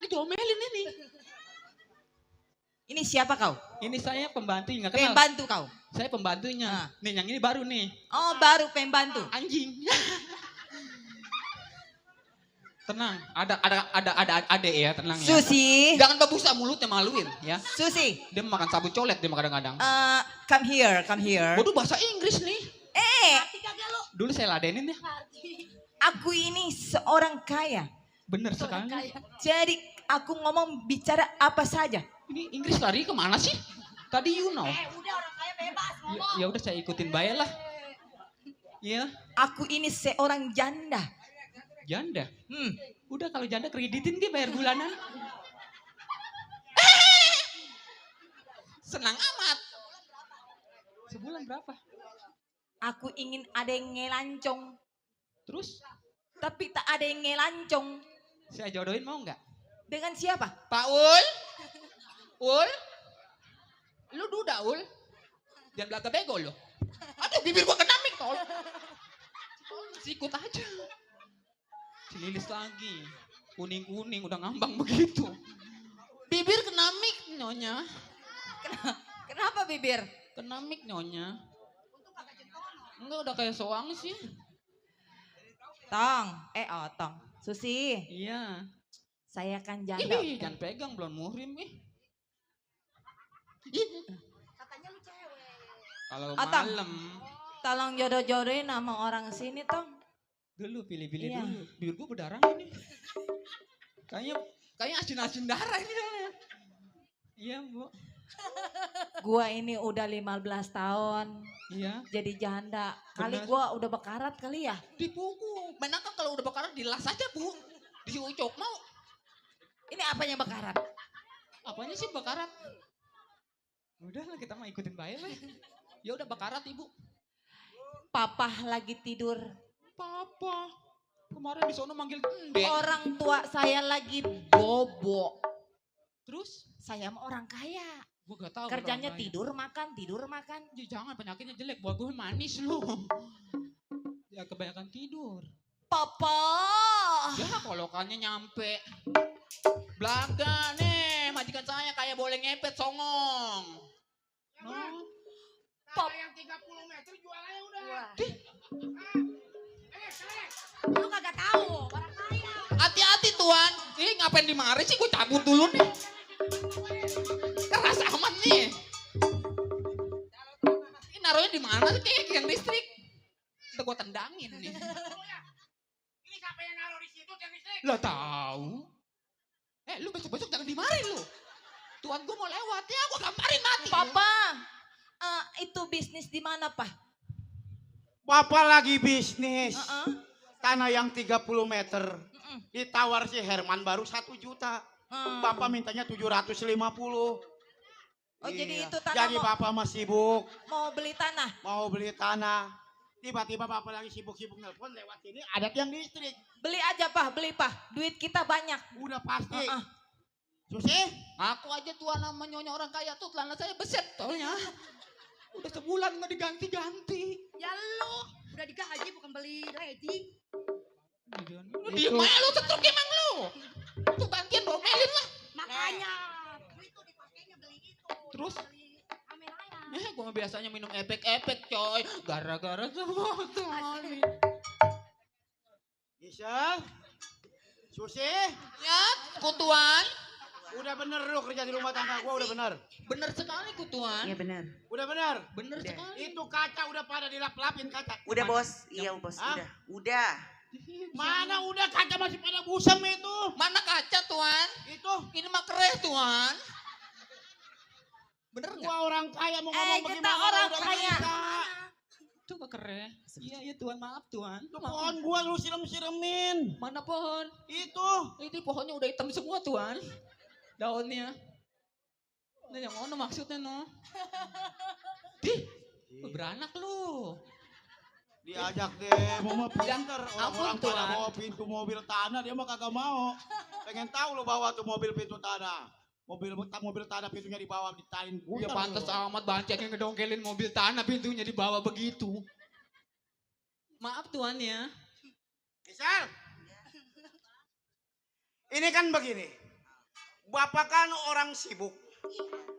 diomelin ini. Ini siapa kau? Ini saya pembantu, nggak kenal. Pembantu kau? Saya pembantunya. Ah. Nih, yang ini baru nih. Oh, baru pembantu. Anjing. Tenang, ada adek ya, tenang ya. Susi. Jangan babusa mulutnya, maluin ya. Susi. Dia makan sabun colet dia kadang-kadang. Come here, come here. Waduh, bahasa Inggris nih. Dulu saya ladenin ya. Aku ini seorang kaya. Bener sekali. Jadi aku ngomong bicara apa saja. Ini Inggris lari kemana sih? Tadi you know. Udah orang kaya bebas ngomong. Ya udah saya ikutin bayar lah. Iya. Aku ini seorang janda. Janda. Hmm. Udah kalau janda kreditin dia bayar bulanan. Senang amat. Sebulan berapa? Aku ingin ada yang ngelancong. Terus Tapi tak ada yang ngelancong. saya jodohin mau nggak? Dengan siapa? Pak Ul? Ul? Lu duda Ul? Jangan belaga bego lo. Aduh bibir gua kena mik tol. Sikut aja. Cililis lagi. Kuning-kuning udah ngambang begitu. Bibir kena mik nyonya. Kenapa bibir? Kena mik nyonya. Enggak udah kayak soang sih. Tong. Tong. Susi. Iya. Saya kan janda. Ih, jangan pegang belum muhrim ih. Katanya lu cewek. Kalau Atang. malam Tolong jodoh-jodohin sama orang sini, Tong. dulu pilih-pilih Iya. dulu. Bibir gua berdarah ini. Kayaknya asin-asin darah ini soalnya. Iya, Bu. Gua ini udah 15 tahun. Iya. Jadi janda. Kali Bener. gua udah bekarat kali ya. Dipukul. Menangkap kalau udah bakaran dilas aja, Bu. Diucok mau. Ini apanya bekarat? Apanya sih bakarat? Udahlah kita mah ikutin bayar lah. Ya udah bakarat, Ibu. Papa lagi tidur. Papa. Kemarin di sono manggil Ende. Orang tua saya lagi bobo. Terus Saya mah orang kaya. gua gak tahu. Kerjanya orang lain. tidur makan, tidur makan. Ya, jangan penyakitnya jelek. Buat gue manis lu. Ya kebanyakan tidur. Papa. Ya kolokannya nyampe. Belaga nih. Majikan saya kayak boleh ngepet songong. No. Kalau yang 30 meter jualannya udah. Lu kagak tahu orang kaya. Hati-hati tuan. Ih ngapain dimari sih? Gue cabut dulu nih. Keras amat nih. Ini naruhnya di mana sih? Kayak yang listrik. Udah gue tendangin nih. Ini siapa yang naruh di situ yang listrik? Lah tahu. Lu besok-besok jangan dimari lu. Tuan gue mau lewat ya, gue gamparin mati. Papa. Itu bisnis di mana, Pak? Papa lagi bisnis. Heeh. Tanah yang 30 meter. Mm-mm. Ditawar si Herman baru 1 juta. Bapak mintanya 750. Oh, jadi itu tanah Jadi mau- Bapak masih sibuk Mau beli tanah. mau beli tanah. Tiba-tiba Bapak lagi sibuk-sibuk nelpon lewat sini ada yang listrik. Beli aja, Pak. Beli, Pak. Duit kita banyak. Udah pasti. Heeh. Susi, Aku aja tuan sama nyonya orang kaya tuh celana saya beset tolnya. Udah sebulan nggak diganti-ganti. Ya lu udah digaji bukan beli ready. Lu diem aja lu setruk emang lu. Tuh gantian domelin lah. Makanya itu dipakainya beli itu. Terus? Beli kameranya. Gua biasanya minum epek-epek coy. Gara-gara sama Tony. Gisel, Susi, Ya, kutuan. udah bener lu kerja di rumah tangga gua udah bener. Bener sekali kutuan. Iya benar. Udah bener. Bener Udah. sekali. Itu kaca udah pada dilap-lapin kaca. Udah Mana? bos, iya bos, Hah? udah. Udah. Mana udah kaca masih pada busem itu. Mana kaca tuan? Itu Ini mah kereh tuan. Bener nggak? gua orang kaya mau ngomong kita bagaimana orang udah kaya. bisa. Itu gak kereh. Iya, iya tuan maaf tuan. Itu pohon gua lu siram-siramin. Mana pohon? Itu. Ini pohonnya udah hitam semua tuan. Daunnya. Nah yang mana maksudnya no? Dih, beranak lu. Diajak deh, mau pinter. Orang-orang ampun, pada Tuan. bawa pintu mobil tanah, dia mah kagak mau. Pengen tahu lo bawa tuh mobil pintu tanah. Mobil tanah pintunya dibawa ditain Ya pantas amat banyak yang ngedongkelin mobil tanah pintunya dibawa begitu. Maaf tuan ya. Misal. Ini kan begini. Bapak kan orang sibuk.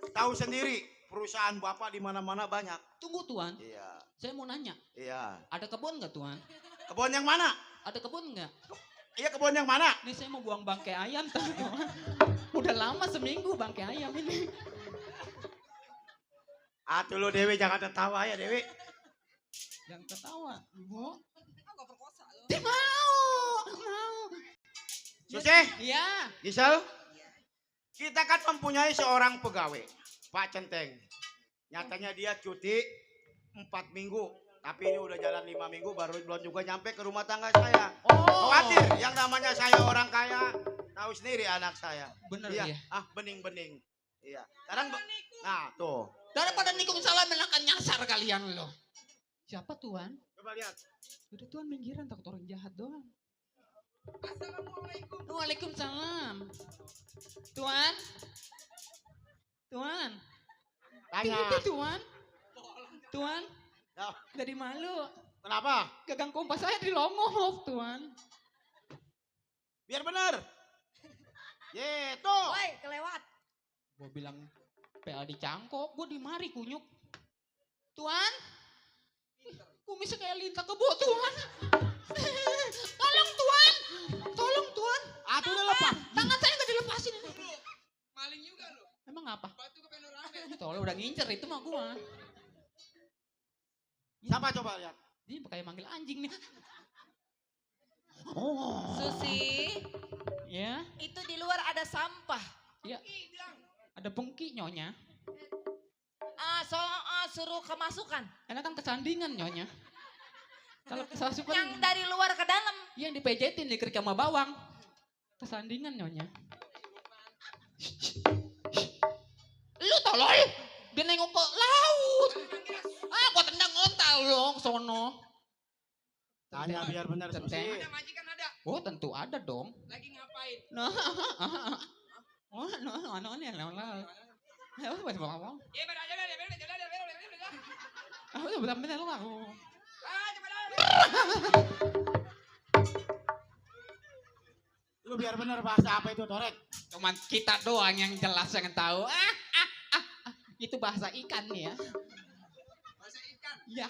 Tahu sendiri, perusahaan Bapak di mana-mana banyak. Tunggu Tuan, Iya. saya mau nanya. Iya. Ada kebun nggak Tuan? Kebun yang mana? Ada kebun nggak? Iya, kebun yang mana? Ini saya mau buang bangkai ayam Tuan. Udah lama seminggu bangkai ayam ini. Atuh lu Dewi, jangan tertawa ya Dewi. Jangan ketawa. Bu. Dia mau. Susi, Iya. Gisel, kita kan mempunyai seorang pegawai, Pak Centeng. Nyatanya dia cuti 4 minggu. Tapi ini udah jalan 5 minggu, belum juga nyampe ke rumah tangga saya. Oh. Khawatir, yang namanya saya orang kaya, tahu sendiri anak saya. Bener Iya, ya. bening-bening. Iya. Sekarang, nah tuh. Daripada nikung salah menakan nyasar kalian loh. Siapa Tuan? Coba lihat. Udah Tuan minggiran takut orang jahat doang. Assalamualaikum. Waalaikumsalam. Tuan. Tuan. Tanya. Itu Tuan. Tuan. Ya, Jadi malu. kenapa? Gagang kompas saya dilongok Tuan. Biar bener. Gitu. Woi, kelewat. Gue bilang PA dicangkok, gue di mari kunyuk. Tuan. Kumisnya kayak lintah kebo Tuan. Tolong Tuan. Tolong Tuan. Atuh udah lepas. Tangan saya gak dilepasin ini. Maling juga lu. Emang apa? Batu ke panorama. Tolong udah ngincer itu mah gua. Siapa coba lihat? Dia kayak manggil anjing nih. Oh. Susi, Ya, itu di luar ada sampah. ya. Ih, bilang. Ada bengki nyonya. Suruh kemasukan. Karena kan kesandingan nyonya. Kalau kesasukan Yang dari luar ke dalam. yang dipejetin dikerik sama bawang. Kesandingan nyonya. Lu tolol. Dia nengok ke laut. Gua tendang ontal dong sono. Tanya biar benar Centeng. Susi. Ada majikan ada. Oh tentu ada dong. Lagi ngapain? Nah, ano yang lawan. Ya, masih ngomong. Iya, benar aja, benar. Aku tuh benar-benar aku. Cepat dah. Lu biar benar bahasa apa itu Torek? Cuman kita doang yang jelas yang tahu. Itu bahasa ikan nih ya. Bahasa ikan. Iya.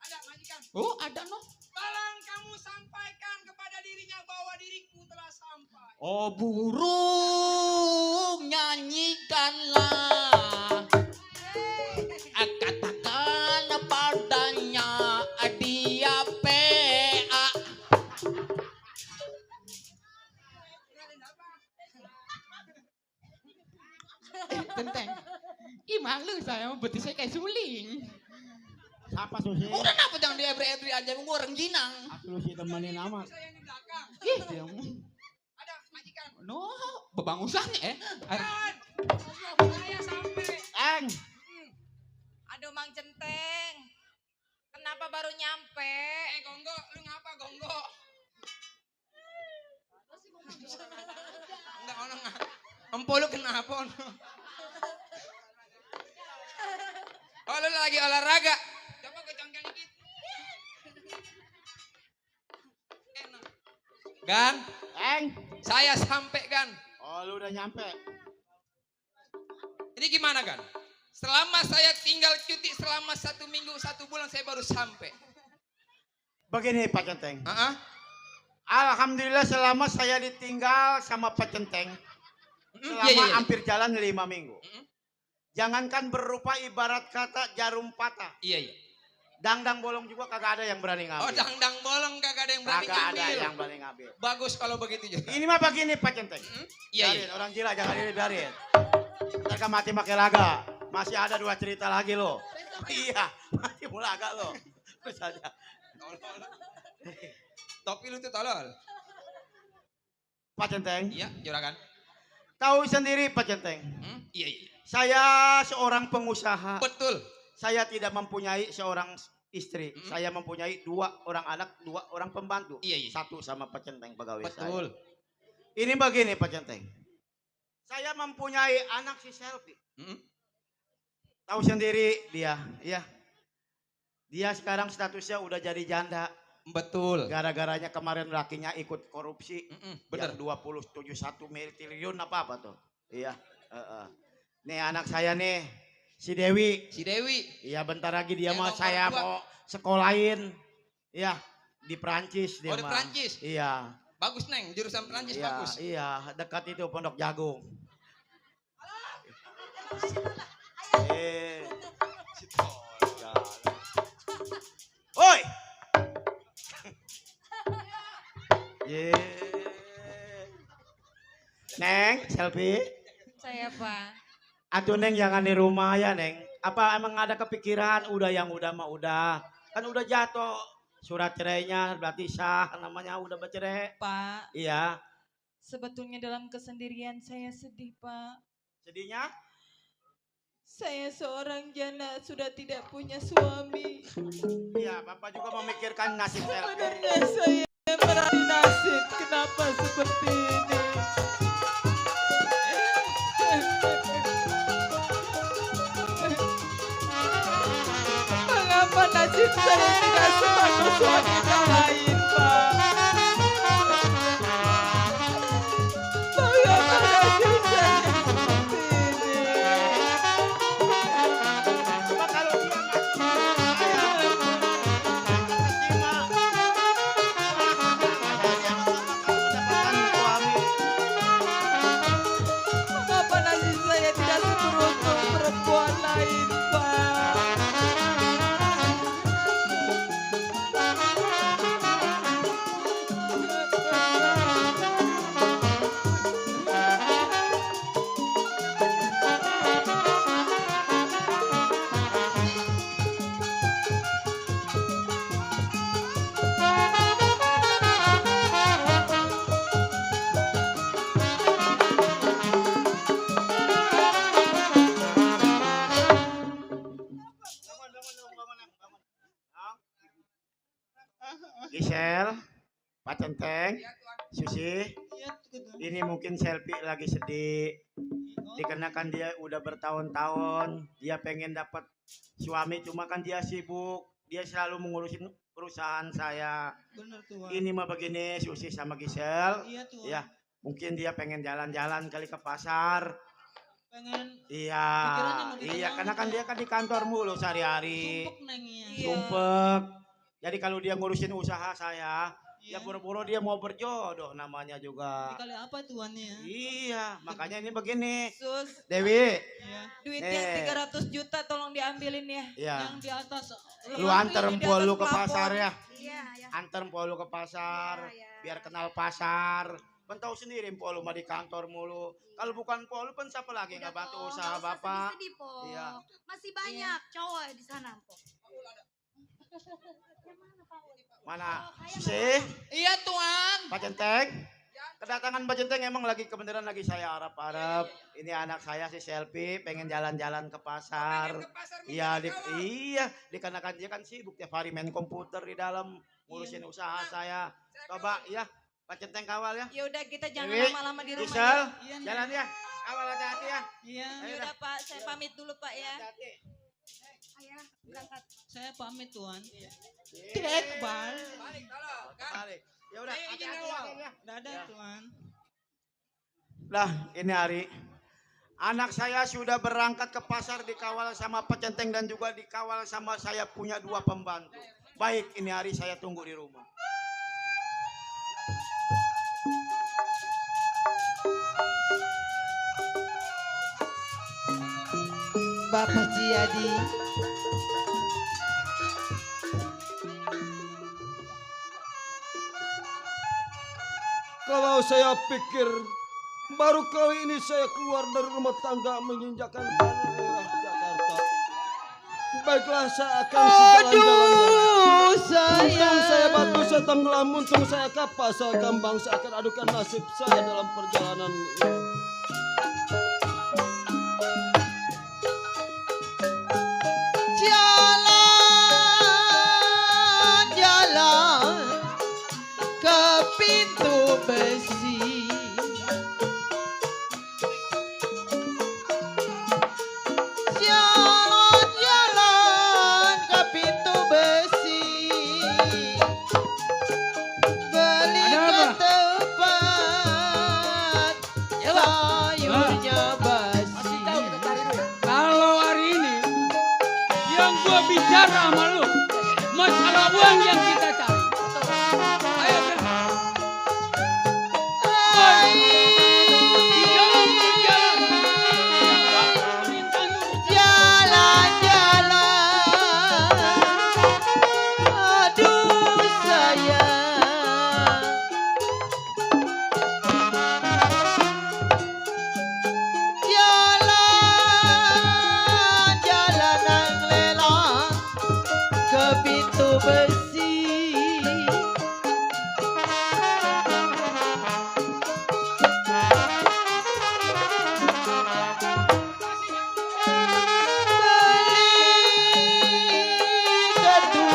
Ada majikan. Oh, ada noh. Tolong kamu sampaikan kepada dirinya bahwa diriku telah sampai. Oh, burung nyanyikanlah. Katakan padanya dia PA. Tenteng. Ih malu saya, betis saya kayak suling. Siapa Susi? Udah kenapa jangan di ebri-ebri aja, gue orang ginang. Aku lu si temenin amat. Saya yang di belakang. Ih, dia Ada majikan. no, bebangusannya Kan. Saya sampai. Eng, Aduh Mang Centeng. Kenapa baru nyampe? Gonggo, lu ngapa Gonggo? Enggak ono enggak. Empo lu kenapa ono? Oh lu lagi olahraga. Coba gue congkel dikit. Enak. Gan, Eng. saya sampai Gan. Oh lu udah nyampe. Ini gimana Gan? Selama saya tinggal cuti selama 1 minggu 1 bulan saya baru sampai. Begini Pak Centeng. Heeh. Alhamdulillah selama saya ditinggal sama Pak Centeng. Selama hampir jalan 5 minggu. Mm-mm. Jangankan berupa ibarat kata jarum patah. Iya. Dangdang bolong juga kagak ada yang berani Oh ngambil. dangdang bolong kagak ada yang berani Kagak ada ngambil. yang berani ngambil. Bagus kalau begitu juga. Ini mah begini Pak Centeng. Iya. Biarin, orang gila jangan dibiarin. Mereka mati pakai laga. Masih ada 2 cerita lagi loh. Iya, mati mula agak loh. Terus aja. Topi lu tuh tolol. Pak Centeng, Iya, juragan. tahu sendiri Pak Centeng. Iya. Saya seorang pengusaha. Betul. Saya tidak mempunyai seorang istri. Mm. Saya mempunyai 2 orang anak, 2 orang pembantu. Iya. 1 sama Pak Centeng pegawai Betul. saya. Ini begini Pak Centeng. Saya mempunyai anak si Selfie. Tahu sendiri dia, ya. Dia sekarang statusnya udah jadi janda. Betul. Gara-garanya kemarin lakinya ikut korupsi. Bener. Yang 271 triliun apa tuh. Iya. heeh. Nih anak saya nih, si Dewi. Si Dewi. Iya bentar lagi dia Yang mau nomor saya 2. mau sekolahin. Iya, di Perancis dia Oh, di mah. Perancis. Iya. Bagus Neng, jurusan Perancis Iya, bagus. iya, dekat itu Pondok Jagung. Eh. Oi. Ye. Neng, selfie. Saya Pak. Atuh Neng jangan di rumah ya Neng. Apa emang ada kepikiran udah yang udah mah udah. Kan udah jatuh surat cerainya berarti sah namanya udah bercerai. Pak, Iya. sebetulnya dalam kesendirian saya sedih Pak. Sedihnya? Saya seorang janda sudah tidak punya suami. Iya, Bapak juga memikirkan nasib selfie. Sebenarnya saya meraih nasib. Kenapa seperti ini? Mengapa nasib saya tidak sebagus wanita lain, Pak? Mengapa nasib saya seperti ini? Coba kalau dia nggak saya terima. Dia mendapatkan suami. Mengapa nasib saya tidak seberuntung perempuan lain, Pak? Gisel, Pak Centeng, Susi, Iya, ini mungkin selfie lagi sedih. Dikarenakan dia udah bertahun-tahun, dia pengen dapat suami, cuma kan dia sibuk. Dia selalu mengurusin perusahaan saya. bener tuan. Ini mah begini, Susi sama Gisel. Iya tuan. Ya, mungkin dia pengen jalan-jalan kali ke pasar. Pengen Iya, Pikirannya mau di iya, mana, karena kan Pak? dia kan di kantor mulu sehari-hari. sumpek nengnya. Iya. Sumpek. Jadi kalau dia ngurusin usaha saya, Iya. ya buru-buru dia mau berjodoh namanya juga. Dikali apa tuannya? Iya, makanya ini begini. Sus, Dewi, Iya. duit yang Eh. 300 juta tolong diambilin ya. ya, Yang di atas. lu Iya, antar di empok atas lu ke plafon. pasar ya. Iya, ya. Antar empok lu ke pasar, Iya, iya. biar kenal pasar. Kan tahu sendiri empok lu mah di kantor mulu. Kalau bukan empok lu kan siapa lagi nggak bantu Po, usaha nggak usah bapak? sedih-sedih, Po. Iya. Masih banyak cowok di sana, Po. Mana? Susi, Iya tuan. Pak Centeng. Kedatangan Pak Centeng emang lagi kebenaran lagi saya harap-harap. Ini anak saya si Selfie pengen jalan-jalan ke pasar. Pengen ke pasar minta Iya, dikawal. iya, dikarenakan dia kan sibuk tiap hari main komputer di dalam ngurusin usaha saya. Coba ya, Pak Centeng kawal ya. Ya udah kita jangan Dewi, lama-lama di rumah. Gisel, ya. Iya, Neng. jalan ya. Awal hati-hati ya. Iya. Ya udah Pak, saya pamit dulu Pak ya. Hati-hati. Ayah, berangkat. Saya pamit tuan. Iya. Tidak bal. Balik tolong. Kan? Balik. Ya udah, Ayo, izin hati-hati awal. ya. Dadah Ya. tuan. Lah, ini hari anak saya sudah berangkat ke pasar dikawal sama Pak Centeng dan juga dikawal sama saya punya 2 pembantu. Baik, ini hari saya tunggu di rumah. Bapak Ciadi. Kalau saya pikir baru kali ini saya keluar dari rumah tangga menginjakan tanah daerah Jakarta. Baiklah saya akan sejalan-jalannya. Untung saya batu saya tenggelam, untung saya kapas, saya gambang, saya akan adukan nasib saya dalam perjalanan ini. Jalan-jalan ke pintu besi. Jalan-jalan ke pintu besi. Beli Ada ke apa? tempat udah bicara sama lu. Masalah uang yang kita cari. Ayo berangkat. Boy, di dalam perjalanan, siapa perintah nyuruh Jalan-jalan, aduh sayang. Jalan-jalan nang lelang ke pintu besi.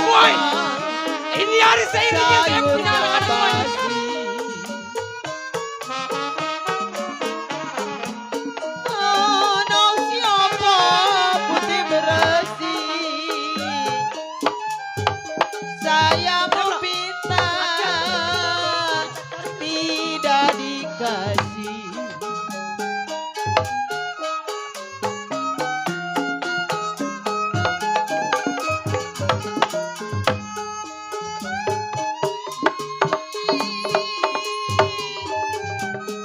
Boy, ini hari saya ingin saya sayur punya anak semuanya. basi. Oh, no siapa putih bersih. Saya meminta tidak dikasih.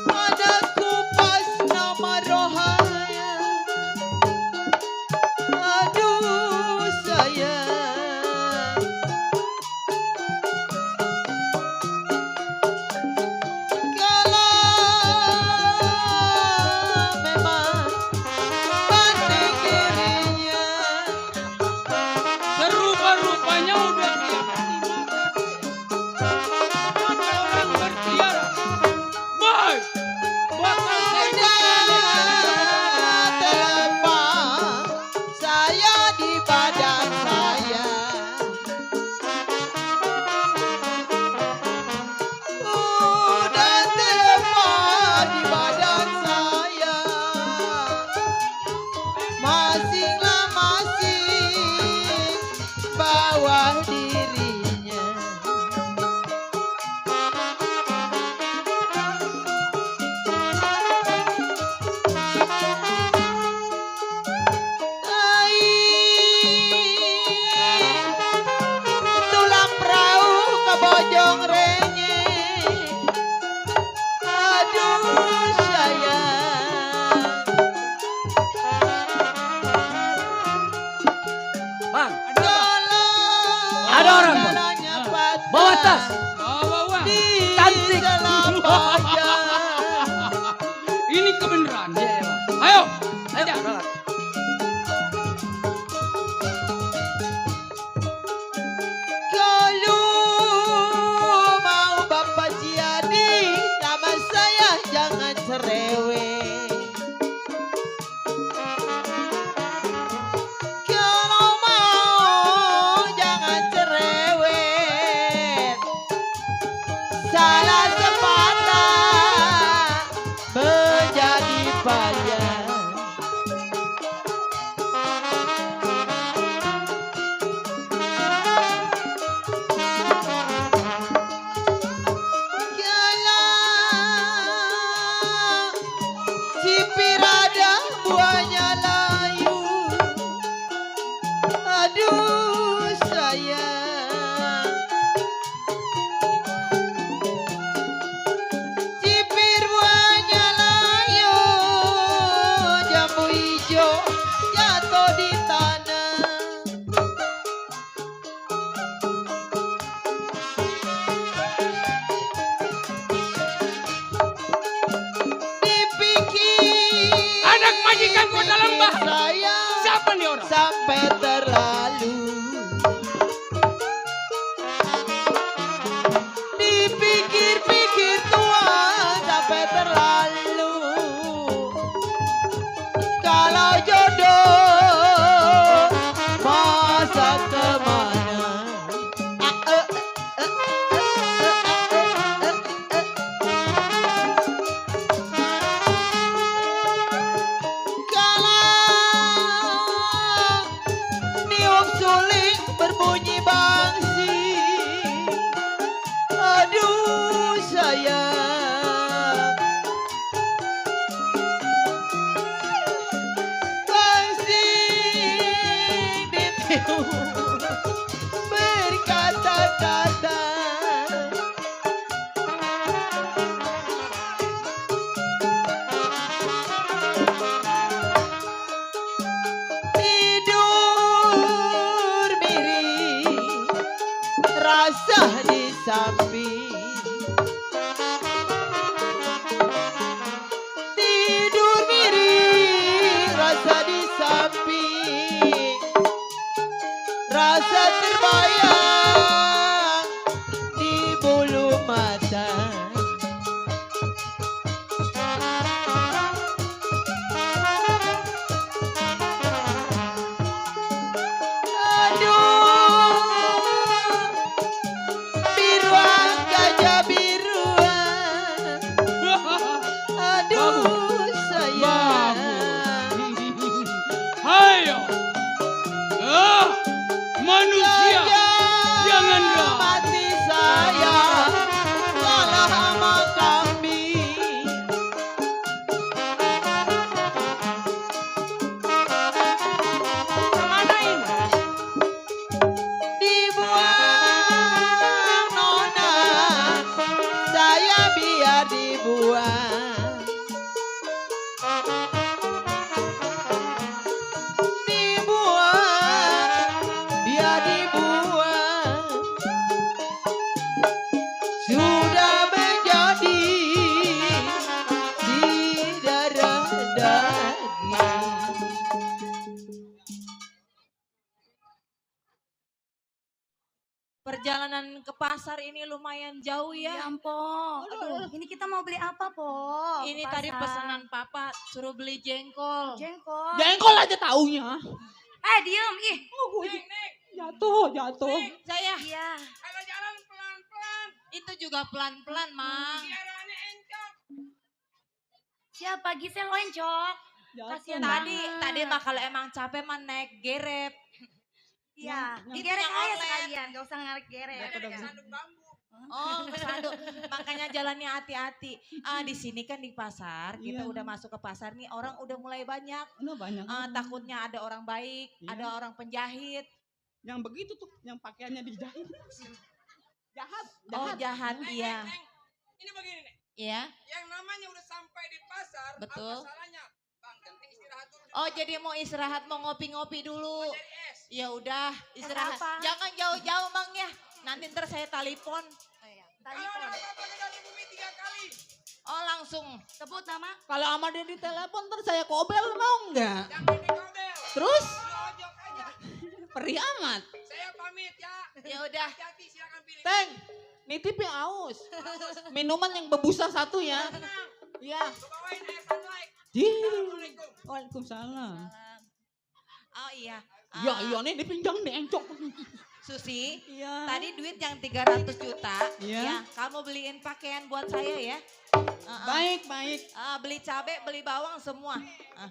Ada kupas nama rohaya. Aduh sayang. Kalau memang pandai dirinya, Serupa-rupanya udah kelihatan di mata saya. Mata orang bertiara. Boy, bakal saya telepon saya di badan saya. Udah telepon di badan saya. Masinglah masing bawah dirinya. Tulang perahu ke bojong rengek. Aduh sayang. Bang, Kalau Ada orang, Bang. jalannya patah bawa tas. Bawa uang. di Cantik. selapanjang. Ini kebenaran. Ayo, aja. Kalau mau Bapak jadi sama saya jangan cerewet. Kalau mau jangan cerewet. Salah sepatah menjadi payah. samping. Tidur miring rasa di samping, rasa terbayang di bulu mata. Aduh, biruan gajah biruan, aduh sayang. Hayo. Manusia. Janganlah. Mati saya kalah sama kambing. Kemana ini? Dibuang nona, saya biar dibuang. Dibuang, biar dibuang. Sudah menjadi di darah daging. Perjalanan ke pasar ini lumayan jauh Ya ya. ampun. Aduh, ini kita mau beli apa, Po? Ini Ke tadi pasar. pesanan papa suruh beli jengkol. Jengkol. Jengkol aja taunya. Diem. Ih. Jatuh. Saya Iya. Kalau jalan pelan-pelan, itu juga pelan-pelan, Mang. biarannya encok. Siapa Gisel Oncok? Kasihan Tadi mah kalau emang capek mah naik gerep. Iya. Yang- Digerek yang aja online. sekalian. Gak usah narik gerek. Sanduk bambu. Oh, kesanduk. Makanya jalannya hati-hati. Di sini kan di pasar, kita udah masuk ke pasar nih, orang udah mulai banyak. Udah banyak. Takutnya ada orang baik, ada orang penjahit. Yang begitu tuh, yang pakaiannya dijahit. Jahat. Oh, jahat, iya. Neng, ini begini nih. Iya. Yang namanya udah sampai di pasar, Betul. apa salahnya? Bang, penting istirahat dulu. Oh, jadi mau istirahat, mau ngopi-ngopi dulu. Jadi es. Ya udah, istirahat. apa? Jangan jauh-jauh, Bang ya. Nanti ntar saya telepon. Kalau Telepon. ada apa-apa kita dibumi 3 kali. Oh, langsung. Sebut nama. Kalau sama dia di telepon ntar saya kobel mau nggak? Jangan dikobel. Terus Lu ojok aja. perih amat. Saya pamit ya. Ya udah. Hati-hati, silakan pilih. Teng, nitipin aus. Minuman yang berbusa satu ya. Iya. Lu bawain air sunlight. Ji. Assalamualaikum. Waalaikumsalam. Oh iya. Iya nih dipinjam nih encok. Susi, Iya. tadi duit yang 300 juta, Iya. ya, kamu beliin pakaian buat saya ya. Baik. Beli cabai, beli bawang semua.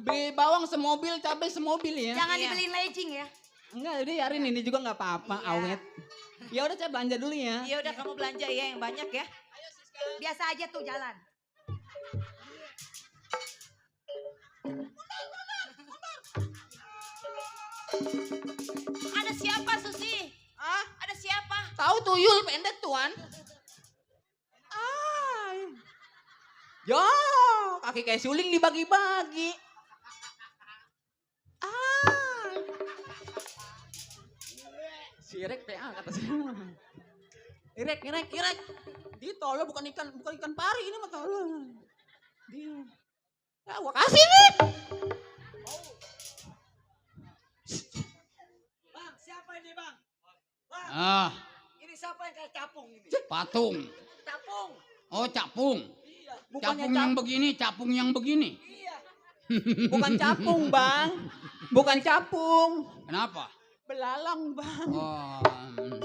Beli bawang semobil, cabai semobil ya. Jangan Iya. dibeliin legging ya. Enggak, udah yarin ini juga nggak apa-apa, Iya. awet. Ya udah saya belanja dulu ya. Ya udah kamu belanja ya yang banyak ya. Biasa aja tuh jalan. Ada siapa Susi? Ah, Ada siapa? tahu tuyul pendek tuan. Yo, kaki kayak suling dibagi-bagi. Sirek PA kata saya. Irek. Di tolol bukan ikan pari ini mah tolol. Dia. Ya, gua kasih nih. Bang, siapa ini bang? Ah, Ini siapa yang kayak capung ini? patung. Capung. Oh, capung. Bukannya Capung yang begini, capung yang begini. bukan capung, Bang. Bukan capung. Kenapa? Belalang, Bang. Oh,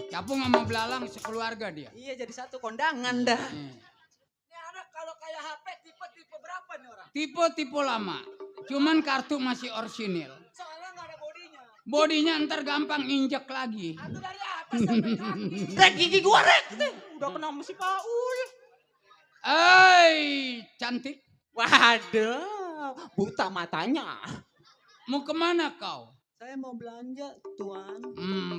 capung sama belalang sekeluarga dia. Iya, jadi satu kondangan dah. Hmm. Ini anak kalau kayak HP tipe berapa nih orang? Tipe-tipe lama. Cuman kartu masih orisinil. Soalnya nggak ada bodinya. Bodinya ntar gampang injek lagi. Itu dari atas sampai kaki. Rek gigi gua, Rek. Udah kena sama si Paul. Cantik. Waduh, buta matanya. Mau kemana kau? Saya mau belanja, Tuan.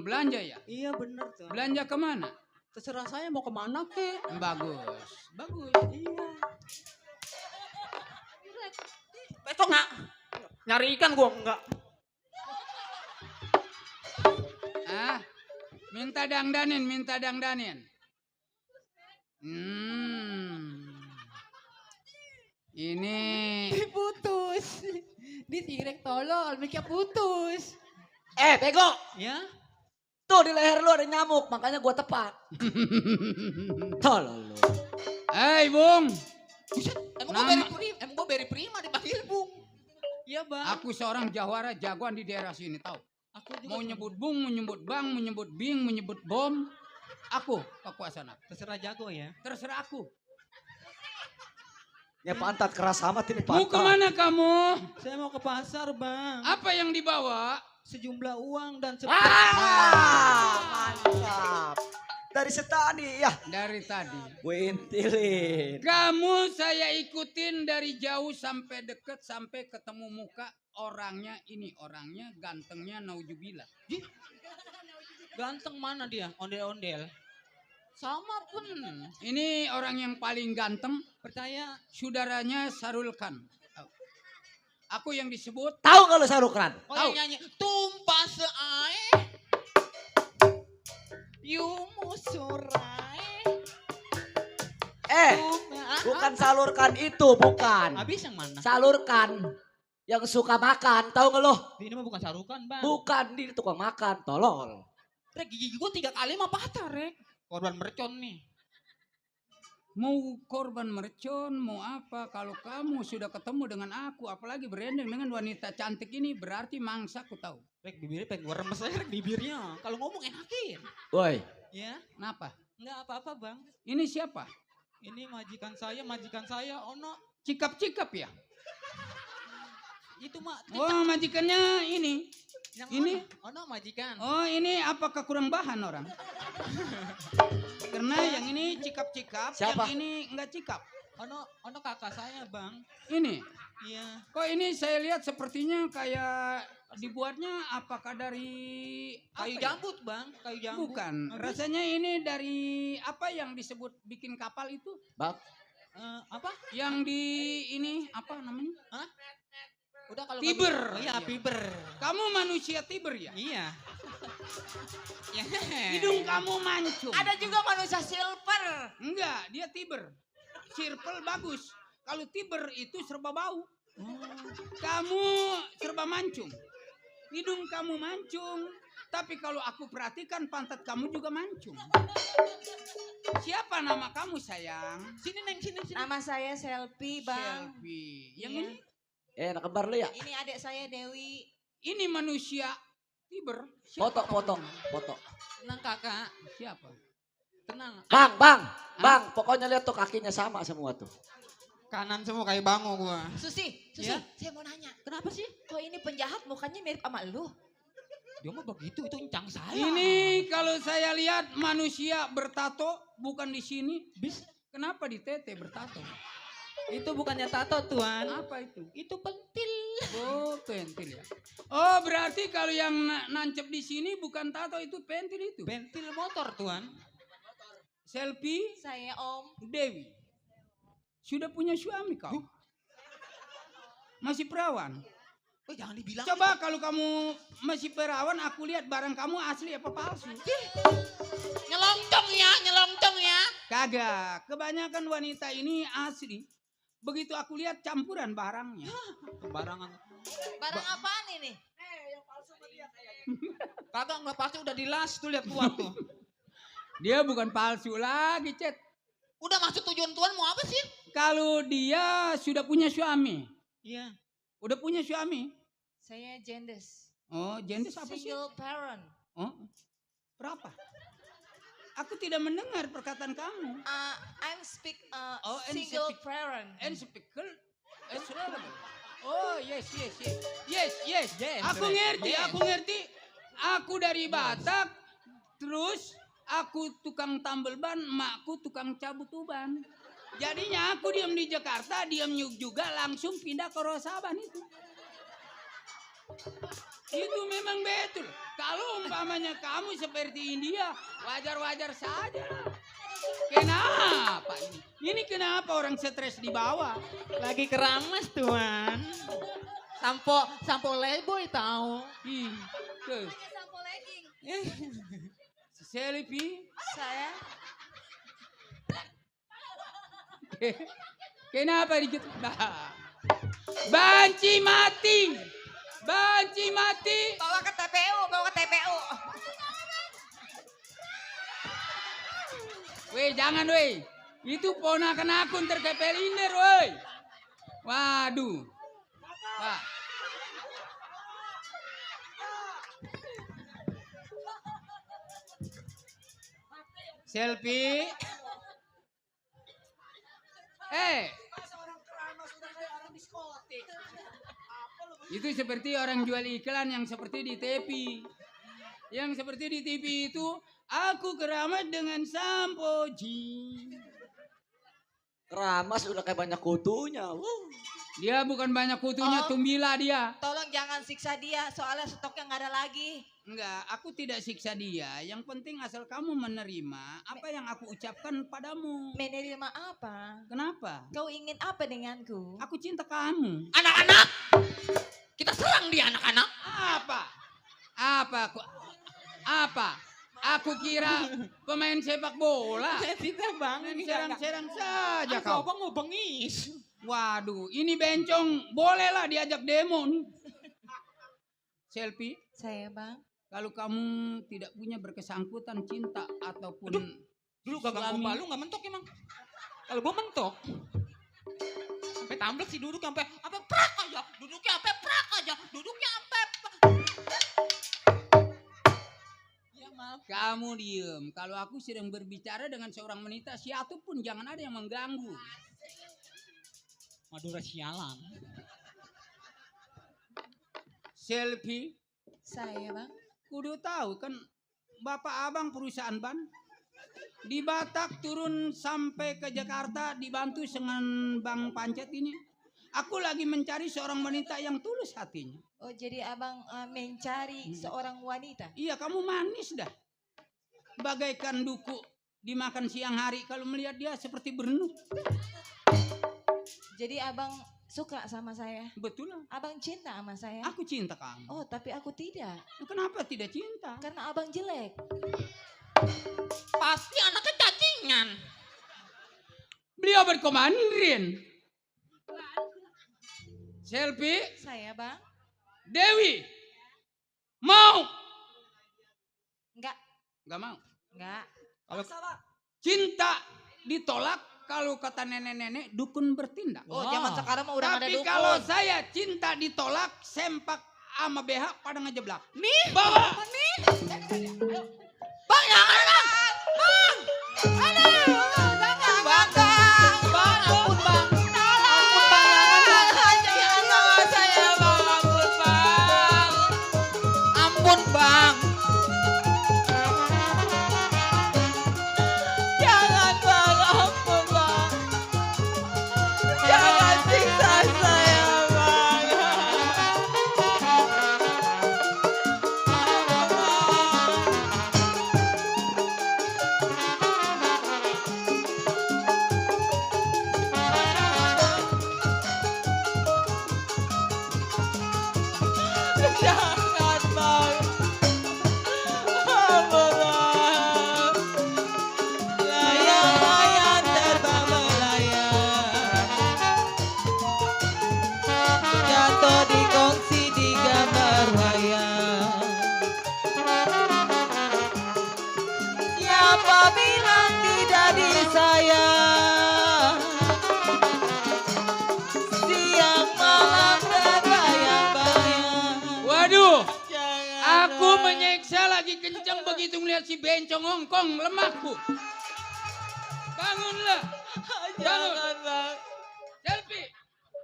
Belanja ya? Iya bener, Tuan. Belanja kemana? Terserah saya mau kemana kek. Bagus. Iya. Besok nggak? Nyari ikan gua enggak. Minta dangdanin. Ini Putus. Ditirek tolol, mikir putus. Bego. Ya? Tuh di leher lu ada nyamuk, makanya gua tepak. Tolol lu. Hei Bung, Buset, emang Nama- gue beri prima dipanggil Bung. Iya bang. aku seorang jawara jagoan di daerah sini tahu. Aku juga Mau nyebut Bung, mau nyebut Bang, mau nyebut Bing, mau nyebut Bom. Aku kekuasaan aku. terserah jago ya. Terserah aku. Ya pantat keras amat ini Mau pantat. kemana kamu? Saya mau ke pasar bang. Apa yang dibawa? Sejumlah uang dan Mantap. Dari setani ya. Dari tadi. Gue intilin. Kamu saya ikutin dari jauh sampai deket sampai ketemu muka orangnya ini orangnya gantengnya naujubillah. Ganteng mana dia? Ondel-ondel. Sama pun. Ini orang yang paling ganteng Percaya? saudaranya Sarul Khan. Aku yang disebut Tahu nggak lu Sarukran? Oh yang nyanyi. Tumpah seae. Yumusurai. Bukan salurkan itu, bukan. Habis yang mana? Salurkan yang suka makan, tahu nggak lo? Ini mah bukan sarukan bang. Bukan, di tukang makan, tolol. Rek gigi gue 3 kali mah patah Rek. Korban mercon nih. mau korban mercon mau apa kalau kamu sudah ketemu dengan aku apalagi berendeng dengan wanita cantik ini berarti mangsa aku tahu. Rek bibirnya pengen gue remes aja Rek bibirnya. Kalau ngomong enakin. Woi, Ya? Kenapa? Enggak apa-apa bang. Ini siapa? Ini majikan saya, Ono. Cikap-cikap ya? Itu mah. Oh majikannya ini. Yang ini? Ono majikan. Oh ini apakah kurang bahan orang? Karena yang ini cikap-cikap, Siapa? yang ini enggak cikap. Ono kakak saya bang. Ini, Iya. kok ini saya lihat sepertinya kayak dibuatnya apakah dari Kayu apa ya? jambut bang. Kayu jambut. Bukan, Habis? rasanya ini dari apa yang disebut bikin kapal itu? Apa? Yang di ini apa namanya? Udah kalau Tiber. Oh iya, Tiber. Kamu manusia Tiber ya? Iya. Ya. Hidung kamu mancung. Ada juga manusia silver. Enggak, dia Tiber. Circle bagus. Kalau Tiber itu serba bau. Kamu serba mancung. Hidung kamu mancung. Tapi kalau aku perhatikan pantat kamu juga mancung. Siapa nama kamu sayang? Sini Neng, sini. Nama saya Selfie bang. Selfie. Yang Iya. ini? anak kembar lu ya? Ini adik saya Dewi. Ini manusia Tiber. Foto. Tenang kakak. Siapa? Tenang. Bang, pokoknya lihat tuh kakinya sama semua tuh. Kanan semua kayak bango gua. Susi, Ya? saya mau nanya. Kenapa sih? Kok ini penjahat mukanya mirip sama lu? Dia mah begitu, itu incang saya. Ini kalau saya lihat manusia bertato bukan di sini. Bis. Kenapa di tete bertato? Itu bukannya tato tuan. Apa itu? Itu pentil. Oh, pentil ya. Oh, berarti kalau yang nancep di sini bukan tato itu pentil itu. Pentil motor tuan. Selfie Saya Om. Dewi. Sudah punya suami kau? Masih perawan? Oh jangan dibilang. Coba kalau kamu masih perawan, aku lihat barang kamu asli apa palsu. Nyelongcong ya. Kagak, kebanyakan wanita ini asli. Begitu aku lihat campuran barangnya. Sembarangan. Barang apaan ini? Kagak nggak pasti udah dilas tuh lihat tuan tuh. Dia bukan palsu lagi, Cet. Udah masuk tujuan Tuhan mau apa sih? Kalau dia sudah punya suami. Iya. Udah punya suami. Saya Jendes. Oh, jendes apa sih? Single parent. Oh, berapa? Aku tidak mendengar perkataan kamu. I'm speak Oh, and single speak- parent. And speaker. Oh, yes. Yes. Aku Rek. ngerti, Yes. aku ngerti. Aku dari Batak, terus aku tukang tambel ban, makku tukang cabut uban. Jadinya aku diam di Jakarta, diam juga langsung pindah ke Rosaban itu. Itu memang betul. Kalau umpamanya kamu seperti India, wajar-wajar saja. Kenapa ini? Ini kenapa orang stres di bawah? Lagi keramas tuan. Sampo Playboy tahu. Ih, tuh. Sampo legging. Selfie. Saya Kenapa dikit? Nah. Banci mati. Banci mati. Bawa ke TPU, bawa ke TPU. Weh, jangan weh. Itu ponakan aku ntar kayak Peliner weh. Waduh. Wah. Selfie. Itu seperti orang jual iklan yang seperti di TV. Yang seperti di TV itu, aku keramat dengan sampo. Keramas udah kayak banyak kutunya. Dia bukan banyak kutunya, Oh. tumbila dia. Tolong jangan siksa dia, soalnya stoknya nggak ada lagi. Enggak, aku tidak siksa dia. Yang penting asal kamu menerima apa yang aku ucapkan padamu. Menerima apa? Kenapa? Kau ingin apa denganku? Aku cinta kamu. Anak-anak, kita serang dia anak-anak. Apa? Apa? Aku kira pemain sepak bola. Tidak bang, Main serang-serang saja Kau kau. mau bengis. Waduh, ini bencong bolehlah diajak demo nih. Selfie, Saya bang. kalau kamu tidak punya berkesangkutan cinta ataupun Dulu gagang suami- gomba lu gak mentok emang. Kalau gua mentok. Sampai tamblek sih duduk sampai prak aja. Duduknya sampai prak aja. Duduknya sampai Ya maaf. Kamu diem. Kalau aku sedang berbicara dengan seorang wanita, siatu pun jangan ada yang mengganggu. Madura sialan. Selfie, Saya bang. kudu tahu kan bapak abang perusahaan ban. Di Batak turun sampai ke Jakarta dibantu dengan Bang Pancet ini. Aku lagi mencari seorang wanita yang tulus hatinya. Oh jadi abang mencari seorang wanita. Iya, kamu manis dah. Bagaikan duku dimakan siang hari, kalau melihat dia seperti berenuk. Jadi abang suka sama saya. Betul lah. Abang cinta sama saya. Aku cinta kamu. Oh tapi aku tidak. Kenapa tidak cinta? Karena abang jelek. Pasti anaknya cacingan. Beliau berkomandan. Selfie, Saya bang. Dewi. Mau? Enggak. Enggak mau. Enggak. Cinta ditolak kalau kata nenek-nenek dukun bertindak. Oh zaman sekarang mah udah nggak ada Tapi dukun. kalau saya cinta ditolak, sempak sama BH pada ngejeblak. Nih, bawa. Bang, jangan bang. Bang. Aduh, jangan bang. Bang, ampun bang. Ampun bang. Jangan sama saya bang. Ampun bang. Ampun bang. Jangan bang, ampun bang. Jangan siksa saya bang. Jangan bang. Ampun bang. Layang-layang terbang melayang, jatuh di kongsi di gambar wayang. Siapa bilang tidak disayang? Siang malam terbayang-bayang. Waduh, Jangan aku bang. menyiksa lagi kencang begitu melihat si bencong Hongkong lemahku. Bangunlah. Jangan bang. Selfie.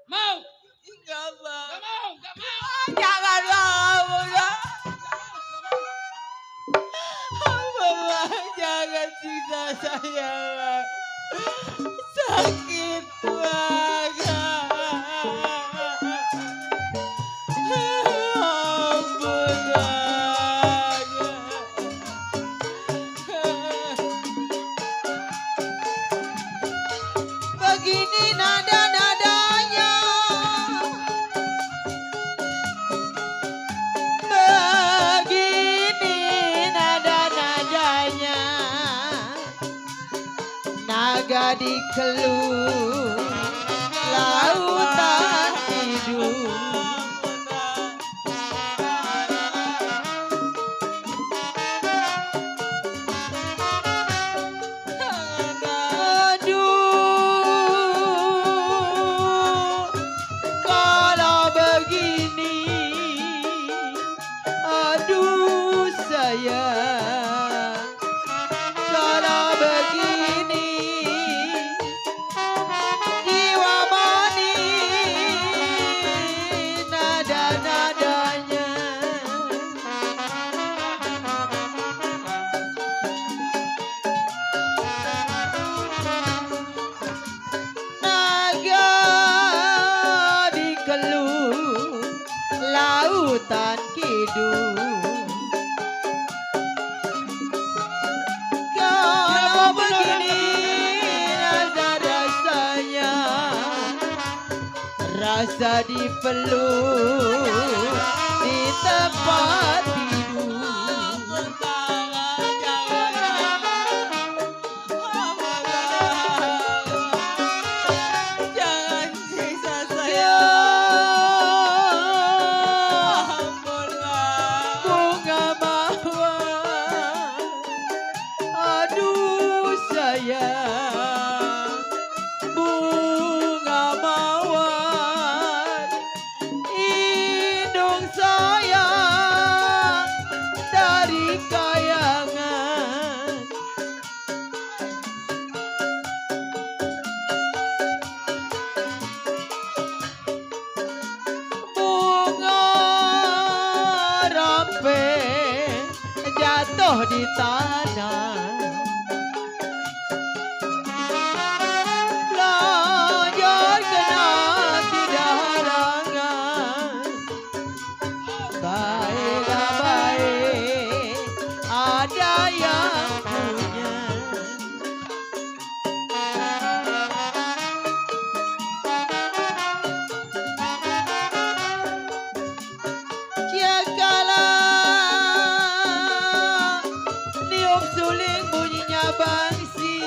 Mau? Enggak bang. Gak mau, gak mau. Jangan bang. Ampun bang. Ampun bang. Jangan siksa saya bang. Sakit banget. Ampun bang. Begini nada-nadanya, begini nada-nadanya, naga di keluh lautan kidul. Kalau begini rasa-rasanya, rasa dipeluk di tempat tidur. Jangan siksa saya. Bunga mawar, aduh sayang. Bunga mawar, indung sayang dari kayangan. Bunga ramping jatuh di tanah. Lanjut kena tidak halangan. Baiklah baik, ada yang punya. Ciakala niup suling bunyinya bangsi.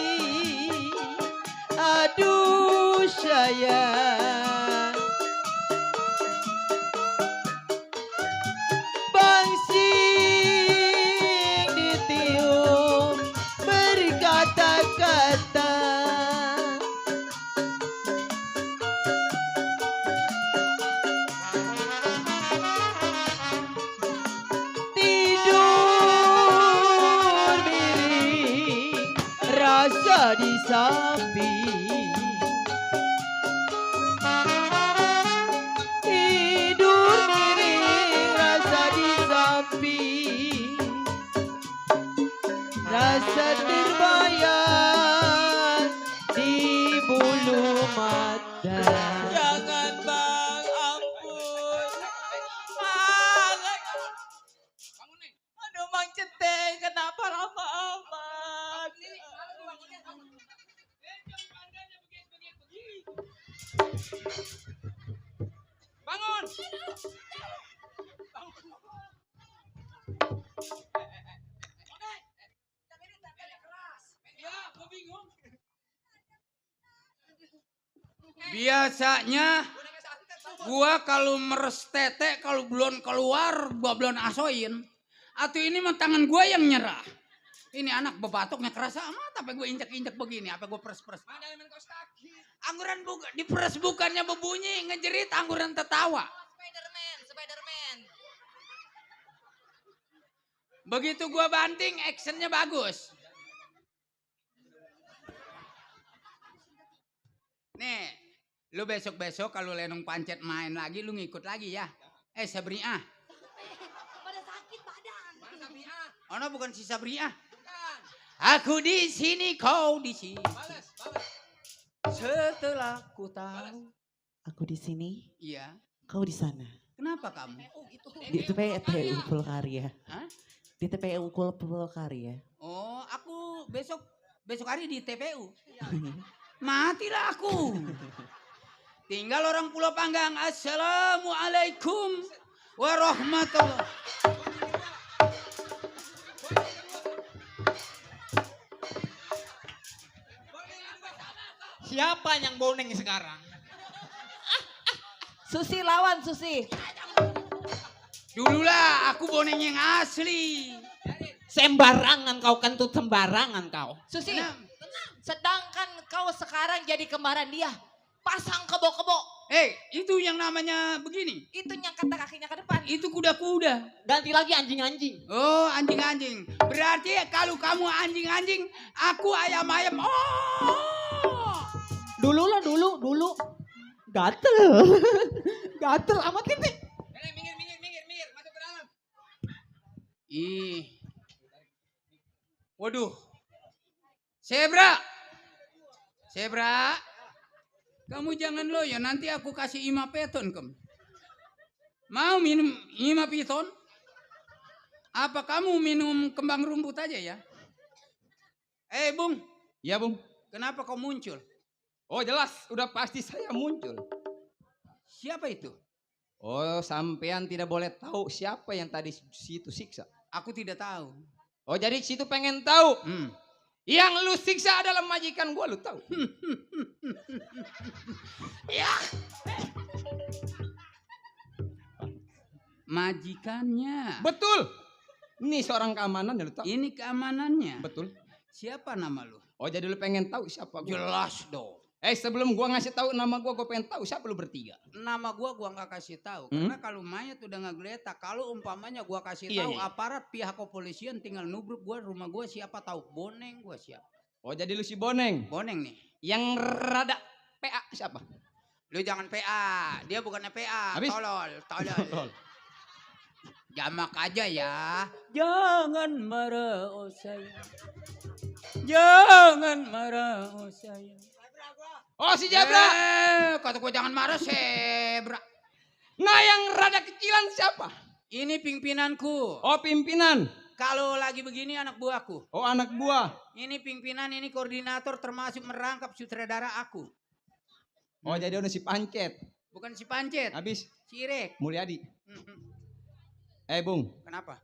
Aduh sayang, bangsing ditiup berkata-kata. Tidur miring rasa di samping. Tidur miring rasa di samping. Rasa terbayang di bulu mata. Jangan bang, ampun. Aduh Mang Centeng, kenapa lama amat? Bangun. Ya, gua bingung. Biasanya gua kalau meres tete kalau belum keluar gua belum asoin. Atau ini mah tangan gua yang nyerah. Ini anak bebatoknya kerasa amat apa gue injek-injek begini, apa gue peres-peres. Angguran diperes bukannya berbunyi, ngejerit angguran tertawa. Spiderman. Begitu gua banting, actionnya bagus. Nih, lu besok-besok kalau Lenong Pancet main lagi, lu ngikut lagi ya. Sabriah. Pada sakit badan. Oh no, bukan si Sabriah. Aku di sini, kau di sini. Setelah ku tahu. Aku di sini, Iya. kau di sana. Kenapa kamu? Di TPU Pulkarya. Hah? Di TPU Pulkarya. Oh, aku besok hari di TPU. Matilah aku. Tinggal orang Pulau Panggang. Assalamualaikum warahmatullahi. Siapa yang boneng sekarang? Susi lawan Susi. Dululah aku boneng yang asli. Sembarangan kau kentut, sembarangan kau. Susi. Sedangkan kau sekarang jadi kembaran dia. Pasang kebo-kebo. Itu yang namanya begini. Itu nyangkat kakinya ke depan. Itu kuda-kuda. Ganti lagi anjing-anjing. Oh, anjing-anjing. Berarti kalau kamu anjing-anjing, aku ayam-ayam. Oh. Dulu. Gatel. Gatel amat ini. Minggir. Masuk ke dalam. Waduh. Zebra. Kamu jangan loyo, nanti aku kasih 5 peton, Kem. Mau minum Ima Piton? Apa kamu minum kembang rumput aja ya? Bung, Iya Bung. kenapa kau muncul? Oh jelas, udah pasti saya muncul. Siapa itu? Oh sampean tidak boleh tahu siapa yang tadi situ siksa. Aku tidak tahu. Oh jadi situ pengen tahu. Hmm. Yang lu siksa adalah majikan gua, lu tahu? Majikannya. Betul. Ini seorang keamanan ya lu tahu? Ini keamanannya. Betul. Siapa nama lu? Oh jadi lu pengen tahu siapa gua? Jelas dong. Sebelum gua ngasih tahu nama gua pengen tahu siapa lu bertiga. Nama gua nggak kasih tahu karena kalau mayat udah ngegeletak, kalau umpamanya gua kasih Iya, tahu iya. aparat pihak kepolisian tinggal nubruk gua rumah gua siapa tahu boneng gua siapa. Oh jadi lu si Boneng. Boneng nih. Yang rada PA siapa? Lu jangan PA, dia bukannya PA, Habis? tolol. Jamak aja ya. Jangan marah oh sayang. Jangan marah oh sayang. Oh si Jabra. Kata gua jangan marah Sebra. Nah yang rada kecilan siapa? Ini pimpinanku. Oh pimpinan. Kalau lagi begini anak buahku. Oh anak buah. Ini pimpinan, ini koordinator termasuk merangkap sutradara aku. Oh jadi udah si Pancet. Bukan si Pancet, Habis si Irek. Mulyadi. Mhm. Bung, Kenapa?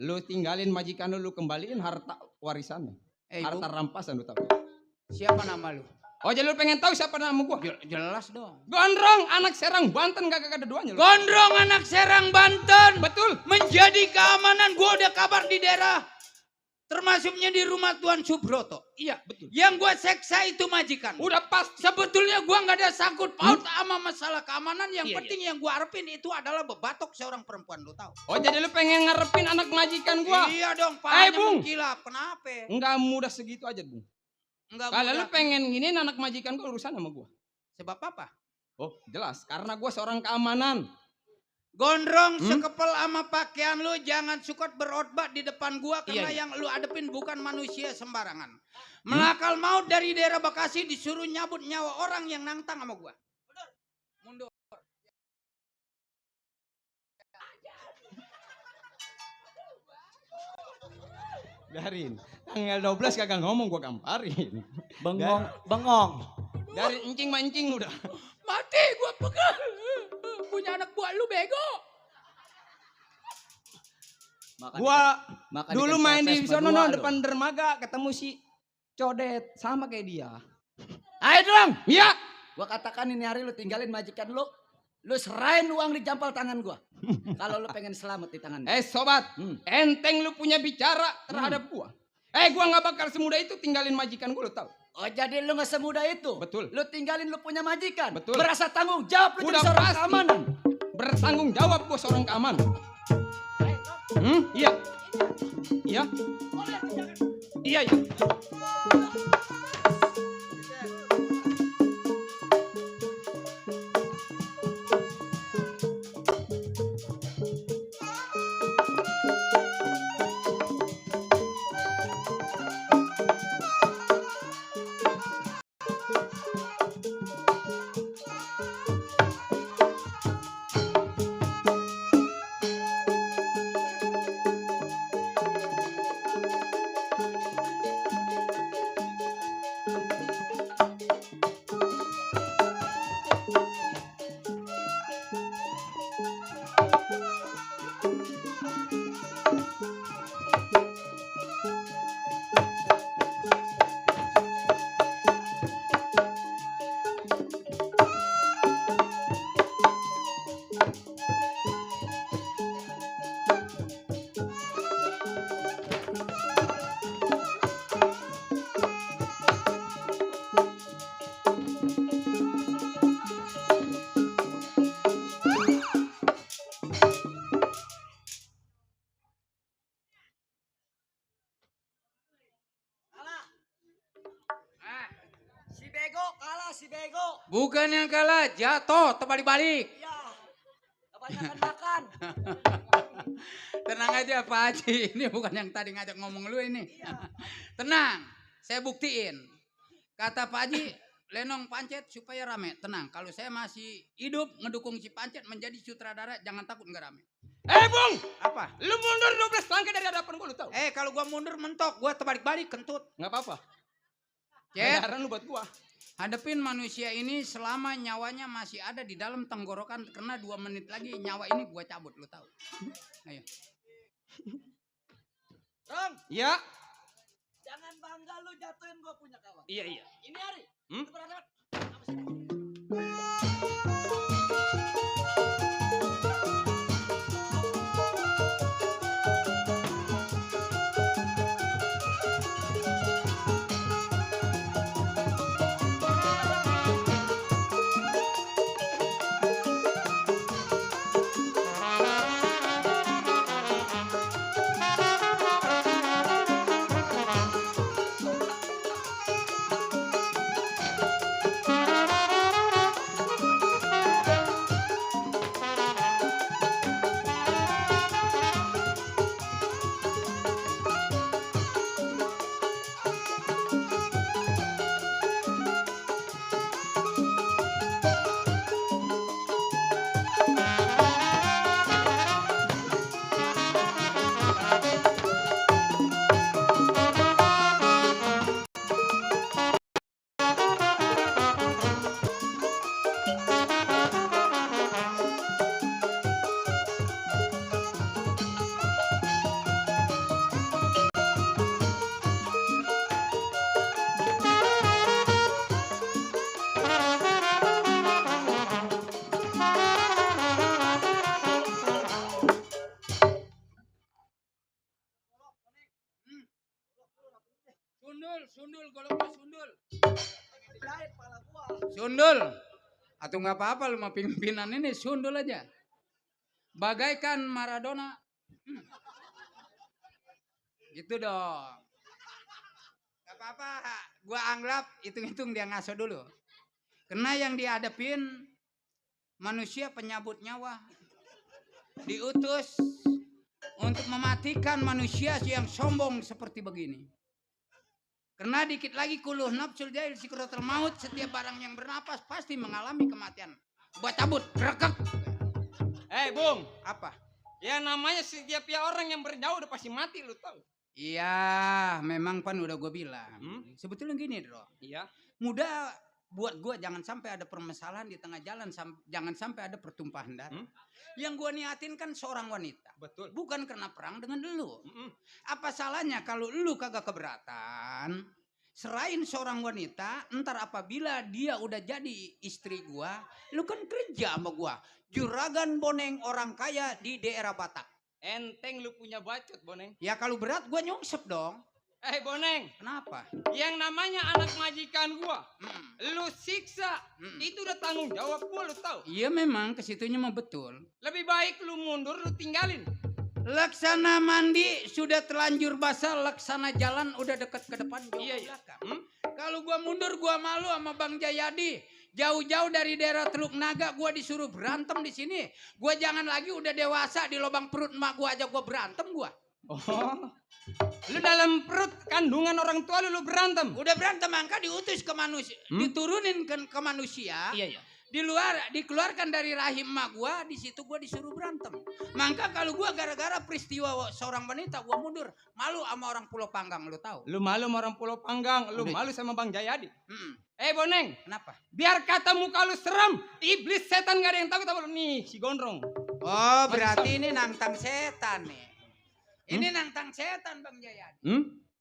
lu tinggalin majikan lu kembaliin harta warisannya. Harta Bung, rampasan lu tahu. siapa nama lu? Oh jadi lu pengen tahu siapa nama gua? Jelas dong. Gondrong anak Serang Banten gak ada duanya lu. Gondrong anak Serang Banten. Betul. Menjadi keamanan, gua udah kabar di daerah. Termasuknya di rumah Tuan Subroto. Iya betul. Yang gua seksa itu majikan. Udah pasti. Sebetulnya gua nggak ada sangkut paut sama masalah keamanan. Yang Iya, penting yang gua harapin itu adalah bebatok seorang perempuan, lu tahu. Oh jadi lu pengen ngarepin anak majikan gua? Iya dong, pahanya Bung. mengkilap. Kenapa? Enggak mudah segitu aja Bung. Enggak Kalau lu mudah. pengen giniin anak majikan gua urusan sama gua. Sebab apa? Oh jelas karena gua seorang keamanan. Gondrong sekepel sama pakaian lu, jangan suka berotbat di depan gua karena Iya. yang lu adepin bukan manusia sembarangan. Melakal maut dari daerah Bekasi disuruh nyabut nyawa orang yang nantang sama gua. Mundur. Biarin. Tanggal 12 kagak ngomong gua gamparin. Bengong. Dari encing mancing udah. Mati gua pegal. Punya anak buah lu bego. Gua Maka dulu dikasih main di pepes sono berdua no, lu. depan dermaga ketemu si Codet sama kayak dia. Ayo dong. Iya. Gua katakan ini hari lu tinggalin majikan lu. Lu serahin uang di jampal tangan gua. Kalau lu pengen selamat di tangan gua. Sobat, enteng lu punya bicara terhadap gua. Gua nggak bakal semudah itu tinggalin majikan gua lu tahu. Oh jadi lu gak semudah itu? Betul. Lu tinggalin lu punya majikan? Betul. Berasa tanggung jawab lu Udah jadi seorang pasti. keamanan? Bertanggung jawab gua seorang keamanan. Iya. Iya. Iya ya. Si bego kalah si bego. Bukan yang kalah, jatuh, terbalik-balik. Ya. Kebanyakan makan. Tenang aja Pak Haji, ini bukan yang tadi ngajak ngomong lu ini. Tenang, saya buktiin. Kata Pak Haji, Lenong Pancet supaya rame. Tenang, kalau saya masih hidup ngedukung si Pancet menjadi sutradara, jangan takut nggak rame. Bung, Apa? lu mundur 12 langkah dari hadapan gua, lu tahu? Kalau gua mundur mentok, gua terbalik-balik kentut. Nggak apa-apa. Cet, Bayaran lu buat gua. hadepin manusia ini selama nyawanya masih ada di dalam tenggorokan, karena 2 menit lagi nyawa ini gua cabut, lu tahu. Ayo. Rong, Ya. jangan bangga lu jatuhin gua punya kawan. Iya, iya. Ini Ari. Hmm? Itu berhadapan sama si Sundul, goloknya sundul. jahit pala gua. Sundul. Atau nggak apa-apa lu mah pimpinan ini sundul aja. Bagaikan Maradona. Gitu dong. Gak apa-apa. Gua anggap hitung-hitung dia ngaso dulu. Karena yang dihadapin manusia penyabut nyawa. Diutus untuk mematikan manusia yang sombong seperti begini. Karena dikit lagi kuluh nafsul jahil sikratul maut, setiap barang yang bernapas pasti mengalami kematian. Buat cabut, rekek. Bung, Apa? ya namanya setiap orang yang berjauh udah pasti mati, lu tahu? Iya, memang pan udah gue bilang. Sebetulnya gini, Bro. Iya. Mudah buat gue jangan sampai ada permasalahan di tengah jalan, jangan sampai ada pertumpahan darah. Yang gue niatin kan seorang wanita. Betul. Bukan karena perang dengan lu. Apa salahnya kalau lu kagak keberatan, serain seorang wanita, ntar apabila dia udah jadi istri gua, lu kan kerja sama gua. Juragan Boneng orang kaya di daerah Batak. Enteng lu punya bacot, Boneng. Ya kalau berat gua nyungsep dong. Boneng, Kenapa? yang namanya anak majikan gua, lu siksa, itu udah tanggung jawab gua, lu tahu? Iya memang kesitunya mah betul. Lebih baik lu mundur, lu tinggalin. Laksana mandi sudah terlanjur basah, laksana jalan udah deket ke depan. Iya, iya. Kalau gua mundur gua malu sama Bang Jayadi. Jauh-jauh dari daerah Teluk Naga gua disuruh berantem di sini. Gua jangan lagi udah dewasa di lubang perut emak gua aja gua berantem gua. Oh. Lu dalam perut kandungan orang tua lu berantem. Udah berantem angka diutus ke manusia, diturunin ke manusia. Iya, iya. Dikeluarkan dari rahim emak gua, di situ gua disuruh berantem. Maka kalau gua gara-gara peristiwa seorang wanita gua mundur, malu sama orang Pulau Panggang, lu tahu? Lu malu sama orang Pulau Panggang, lu Udah. malu sama Bang Jayadi. Boneng, Kenapa? biar kata muka lu serem, iblis setan gak ada yang takut sama lu. Nih, si gondrong. Oh, berarti ini nantang setan nih. Ini nantang setan Bang Jayadi.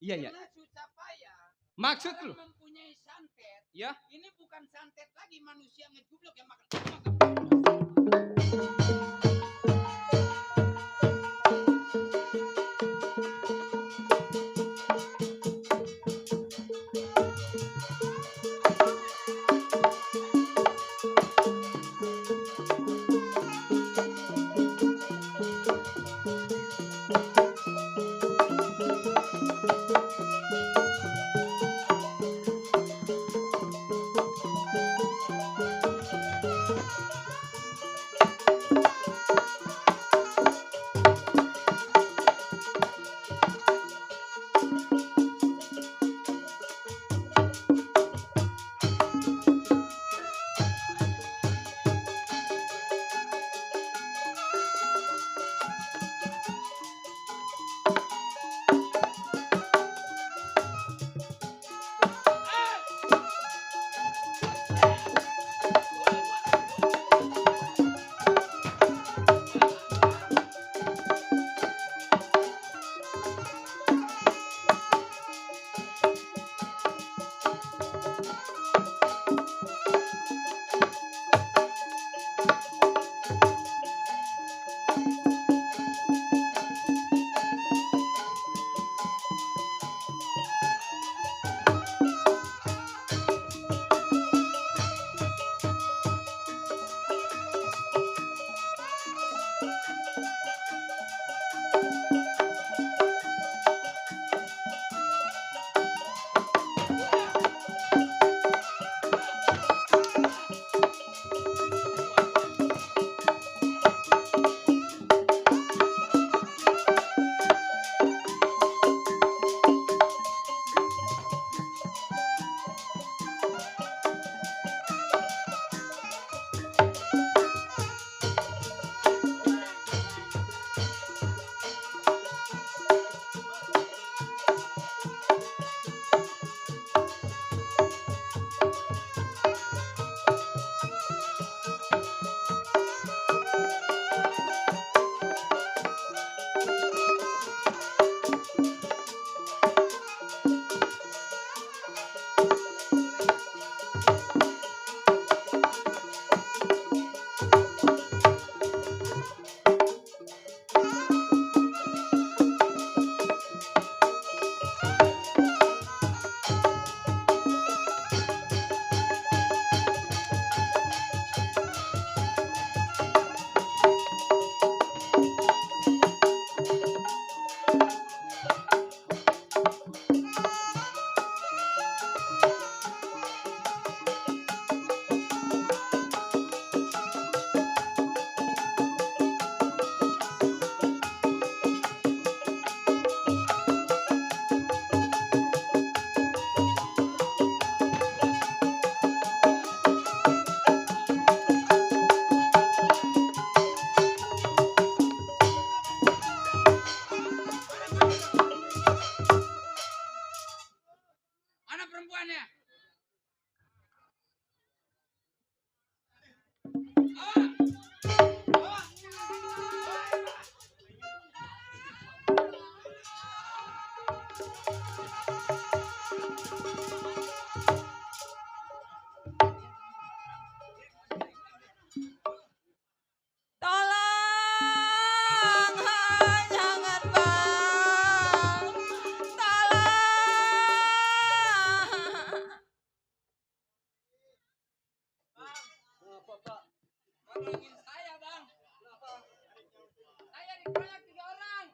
Iya, iya. Karena susah payah. Maksud Orang lu? mempunyai santet. Ya. Ini bukan santet lagi, manusia ngejublok yang makan. dikeroyok 3 orang.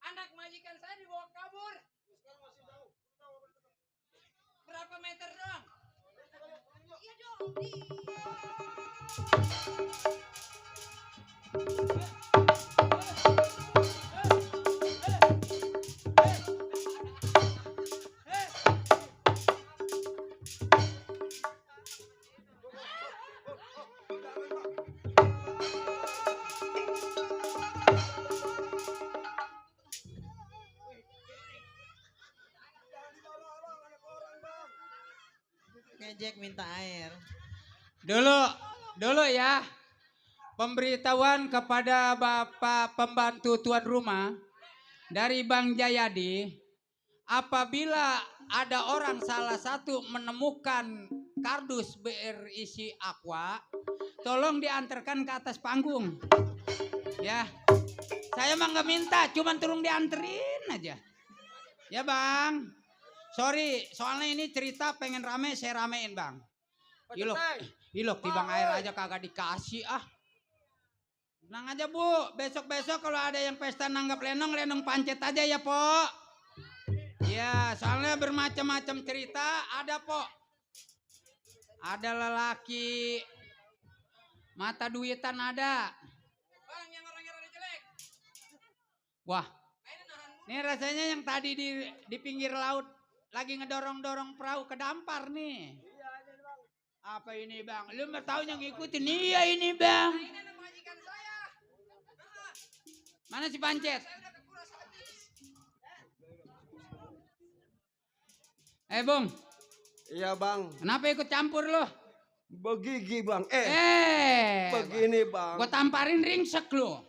Anak majikan saya dibawa kabur. Berapa meter dong? Iya dong, di. Ngejek minta air. Dulu ya. Pemberitahuan kepada Bapak pembantu tuan rumah dari Bang Jayadi, apabila ada orang salah satu menemukan kardus berisi aqua, tolong diantarkan ke atas panggung. Ya, saya mah nggak minta, cuman turun dianterin aja. Ya Bang, sorry, soalnya ini cerita pengen rame, saya ramein Bang. Ilok tibang air aja kagak dikasih ah. Tenang aja Bu, besok-besok kalau ada yang pesta nanggap lenong pancet aja ya Po. Ya, soalnya bermacam-macam cerita ada Po. Ada lelaki mata duitan ada. Bang, yang orangnya rada jelek. Wah, ini rasanya yang tadi di pinggir laut lagi ngedorong-dorong perahu ke dampar nih. Apa ini Bang? Lu mah tahu yang ngikutin? Iya ini Bang. Mana si Pancet? Bung. Iya bang. Kenapa ikut campur lo? Begigi bang. Begini bang. Gua tamparin ringsek lo.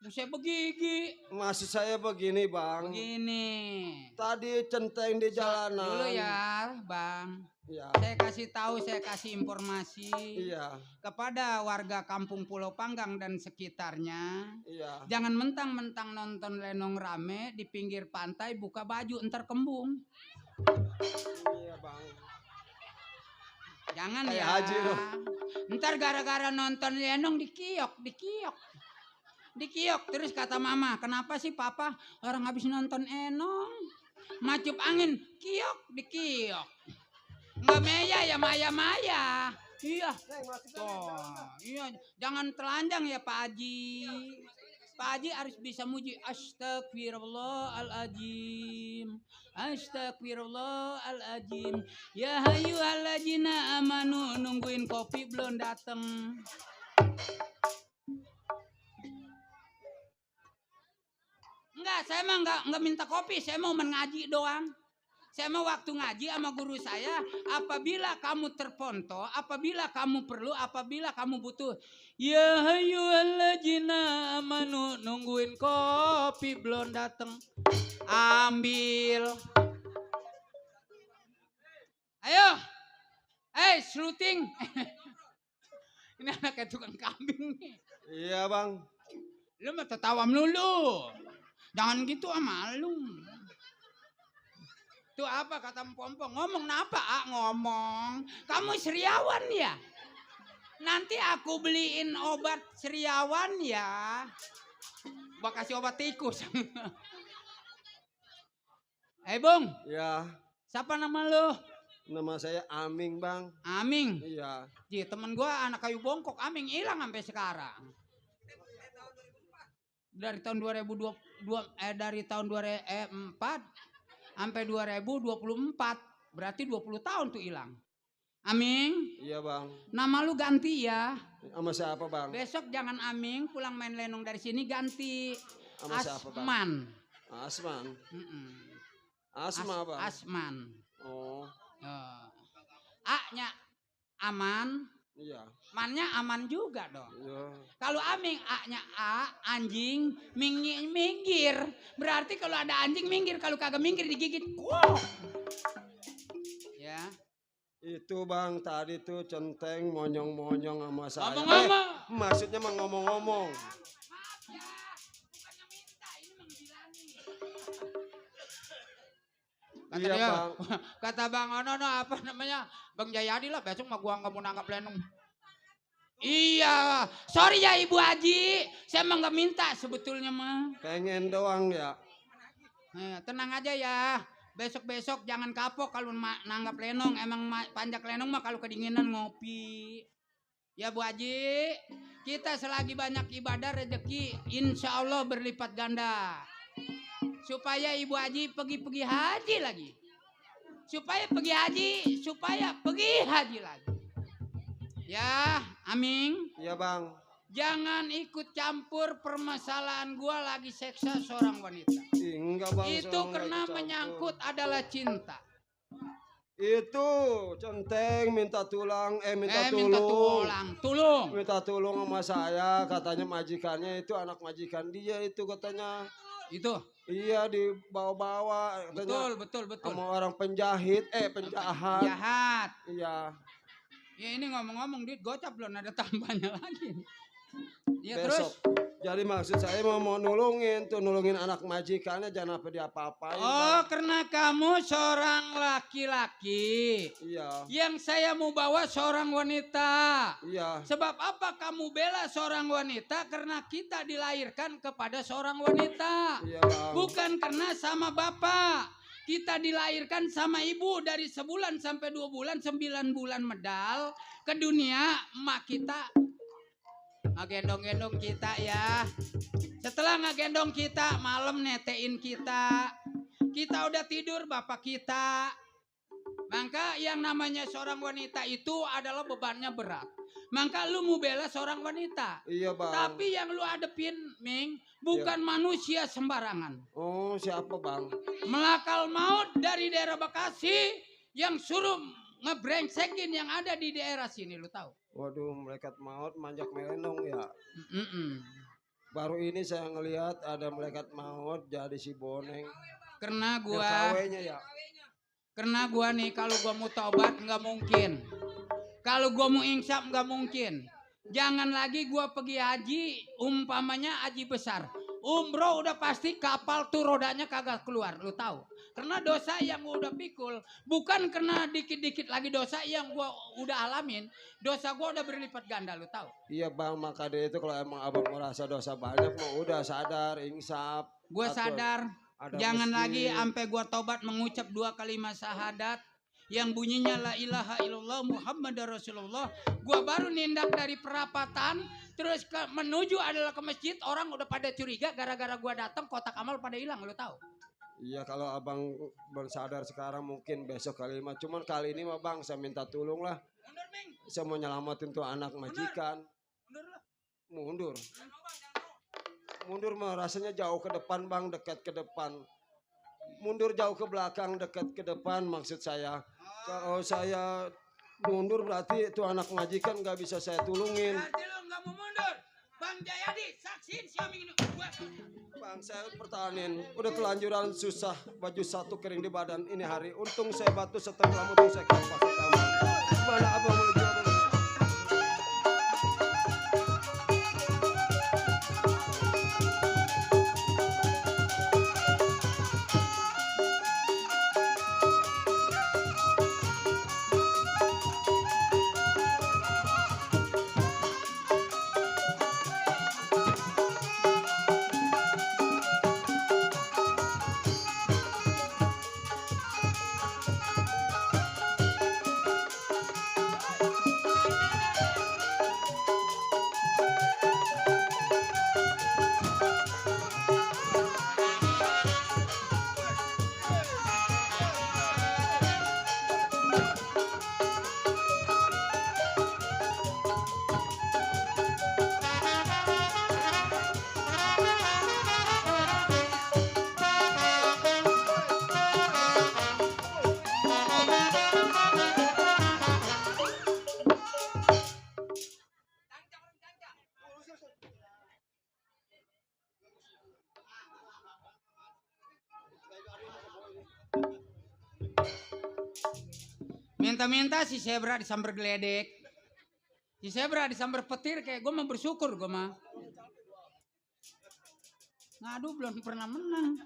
Buset begigi. Maksud saya begini bang. Begini. Tadi centeng di jalanan. Dulu ya Bang. Iya. Saya kasih tahu, saya kasih informasi. Iya. Kepada warga kampung Pulau Panggang dan sekitarnya. Iya. Jangan mentang-mentang nonton lenong rame di pinggir pantai buka baju entar kembung. Iya bang. Jangan Kayak ya. Haji loh. Ntar gara-gara nonton lenong dikiok. Terus kata mama, kenapa sih papa orang habis nonton enong macup angin dikiok. Nggak meya ya maya. Iya. Tuh, iya. Jangan telanjang ya Pak Haji. Pak Haji harus bisa muji astagfirullahaladzim. Astagfirullahaladzim. Ya hayyuhalladzina amanu, nungguin kopi belum dateng. Enggak, saya mah enggak minta kopi, saya mau mengaji doang. Saya mau waktu ngaji sama guru saya, apabila kamu terponto, apabila kamu perlu, apabila kamu butuh. Ya hayyuhalladzina amanu, nungguin kopi belum dateng. Ambil. Ayo. Shooting. Ini anaknya tukang kambing nih. Iya bang. Lu mah tertawa melulu. Jangan gitu sama lu. Tuh apa kata Pompong? Ngomong napa? Ngomong. Kamu seriawan ya? Nanti aku beliin obat seriawan ya. Gua kasih obat tikus. Bung. Ya. Siapa nama lu? Nama saya Aming bang. Aming? Iya. Ji, temen gua anak kayu bongkok. Aming hilang sampai sekarang. Dari tahun 2004 sampai 2024, berarti 20 tahun tuh hilang. Aming. Iya bang. Nama lu ganti ya. Sama siapa bang? Besok jangan Aming, pulang main lenong dari sini ganti. Sama siapa bang? Asman. Asman. Asma bang. Asman. Oh. A-nya aman. Iya. Man-nya aman juga dong. Iya. Kalau Aming, A-nya A, anjing, minggir. Berarti kalau ada anjing minggir, kalau kagak minggir digigit. Wow. Ya. Itu bang, tadi tuh centeng monyong-monyong sama saya. Ngomong-ngomong. Maksudnya mah ngomong-ngomong. Maaf ya, bukannya minta, ini mengbilangin. Kata Iya dia, bang. kata Bang Ono, apa namanya, Bang Jayadi lah, besok mah gua nggak mau nanggap lenong. Iya, sorry ya Ibu Haji, saya emang nggak minta sebetulnya mah. Pengen doang ya. Tenang aja ya, besok-besok jangan kapok kalau nanggap lenong. Emang panjak lenong mah kalau kedinginan ngopi. Ya Bu Haji, kita selagi banyak ibadah rezeki, insya Allah berlipat ganda. Supaya Ibu Haji pergi haji lagi. Supaya pergi haji lagi. Ya, Aming. Iya bang. Jangan ikut campur permasalahan gua lagi seksa seorang wanita. Enggak bang. Itu karena menyangkut adalah cinta. Itu centeng minta tulang, minta Tulung. Minta tolong sama saya, katanya majikannya itu anak majikan dia itu katanya. Itu. Iya dibawa-bawa katanya. Betul. Sama orang penjahit, penjahat. Jahat. Iya. Ya ini ngomong-ngomong duit gocap belum ada tambahnya lagi. Ya Besok. terus. Jadi maksud saya mau nulungin anak majikannya jangan apa diapa-apain. Oh, karena kamu seorang laki-laki. Iya. Yang saya mau bawa seorang wanita. Iya. Sebab apa kamu bela seorang wanita? Karena kita dilahirkan kepada seorang wanita. Iya, Bang. Bukan karena sama bapak. Kita dilahirkan sama ibu dari sebulan sampai 2 bulan, 9 bulan medal ke dunia. Emak kita ngegendong-gendong kita ya. Setelah ngegendong kita, malam netein kita. Kita udah tidur bapak kita. Maka yang namanya seorang wanita itu adalah bebannya berat. Maka lu mau bela seorang wanita. Iya bang. Tapi yang lu hadepin, Ming, bukan manusia sembarangan. Oh siapa bang? Melakal maut dari daerah Bekasi yang suruh ngebrengsekin yang ada di daerah sini, lu tahu? Waduh, malaikat maut manjak melenong ya. Baru ini saya ngelihat ada malaikat maut jadi si Boneng. Karena gua KW-nya ya. Karena gua nih kalau gua mau tobat nggak mungkin. Kalau gua mau insaf nggak mungkin. Jangan lagi gua pergi haji, umpamanya haji besar. Umroh udah pasti kapal tuh rodanya kagak keluar, lu tahu? Karena dosa yang gua udah pikul, bukan karena dikit-dikit lagi dosa yang gua udah alamin, dosa gua udah berlipat ganda, lu tahu? Iya bang, maka dari itu kalau emang abang merasa dosa banyak, mau udah sadar, insaf. Gua sadar, jangan lagi sampai gua tobat mengucap 2 kalimat syahadat yang bunyinya la ilaha illallah Muhammad Rasulullah. Gua baru nindak dari perapatan terus menuju adalah ke masjid, orang udah pada curiga gara-gara gua datang kotak amal pada hilang, lu tahu? Iya kalau abang bersadar sekarang mungkin besok kali mah. Cuman kali ini mah bang saya minta tolong lah. Mundur, Ming. Saya mau nyelamatin tuh anak majikan. Mundur lah. Mundur. Mundur mah rasanya jauh ke depan bang, dekat ke depan. Mundur jauh ke belakang, dekat ke depan maksud saya. Kalau saya mundur berarti itu anak majikan nggak bisa saya tulungin. Berarti lu nggak mau mundur. Bang Jayadi, saksiin si Aming ini. Bang saya pertahanin, udah kelanjuran susah, baju satu kering di badan ini hari. Untung saya batu setengah untung saya kampas kamu. Mana abang mau jual? Minta-minta si Zebra disamber geledek. Si Zebra disamber petir kayak gue mah bersyukur gue mah. Ngadu belum pernah menang.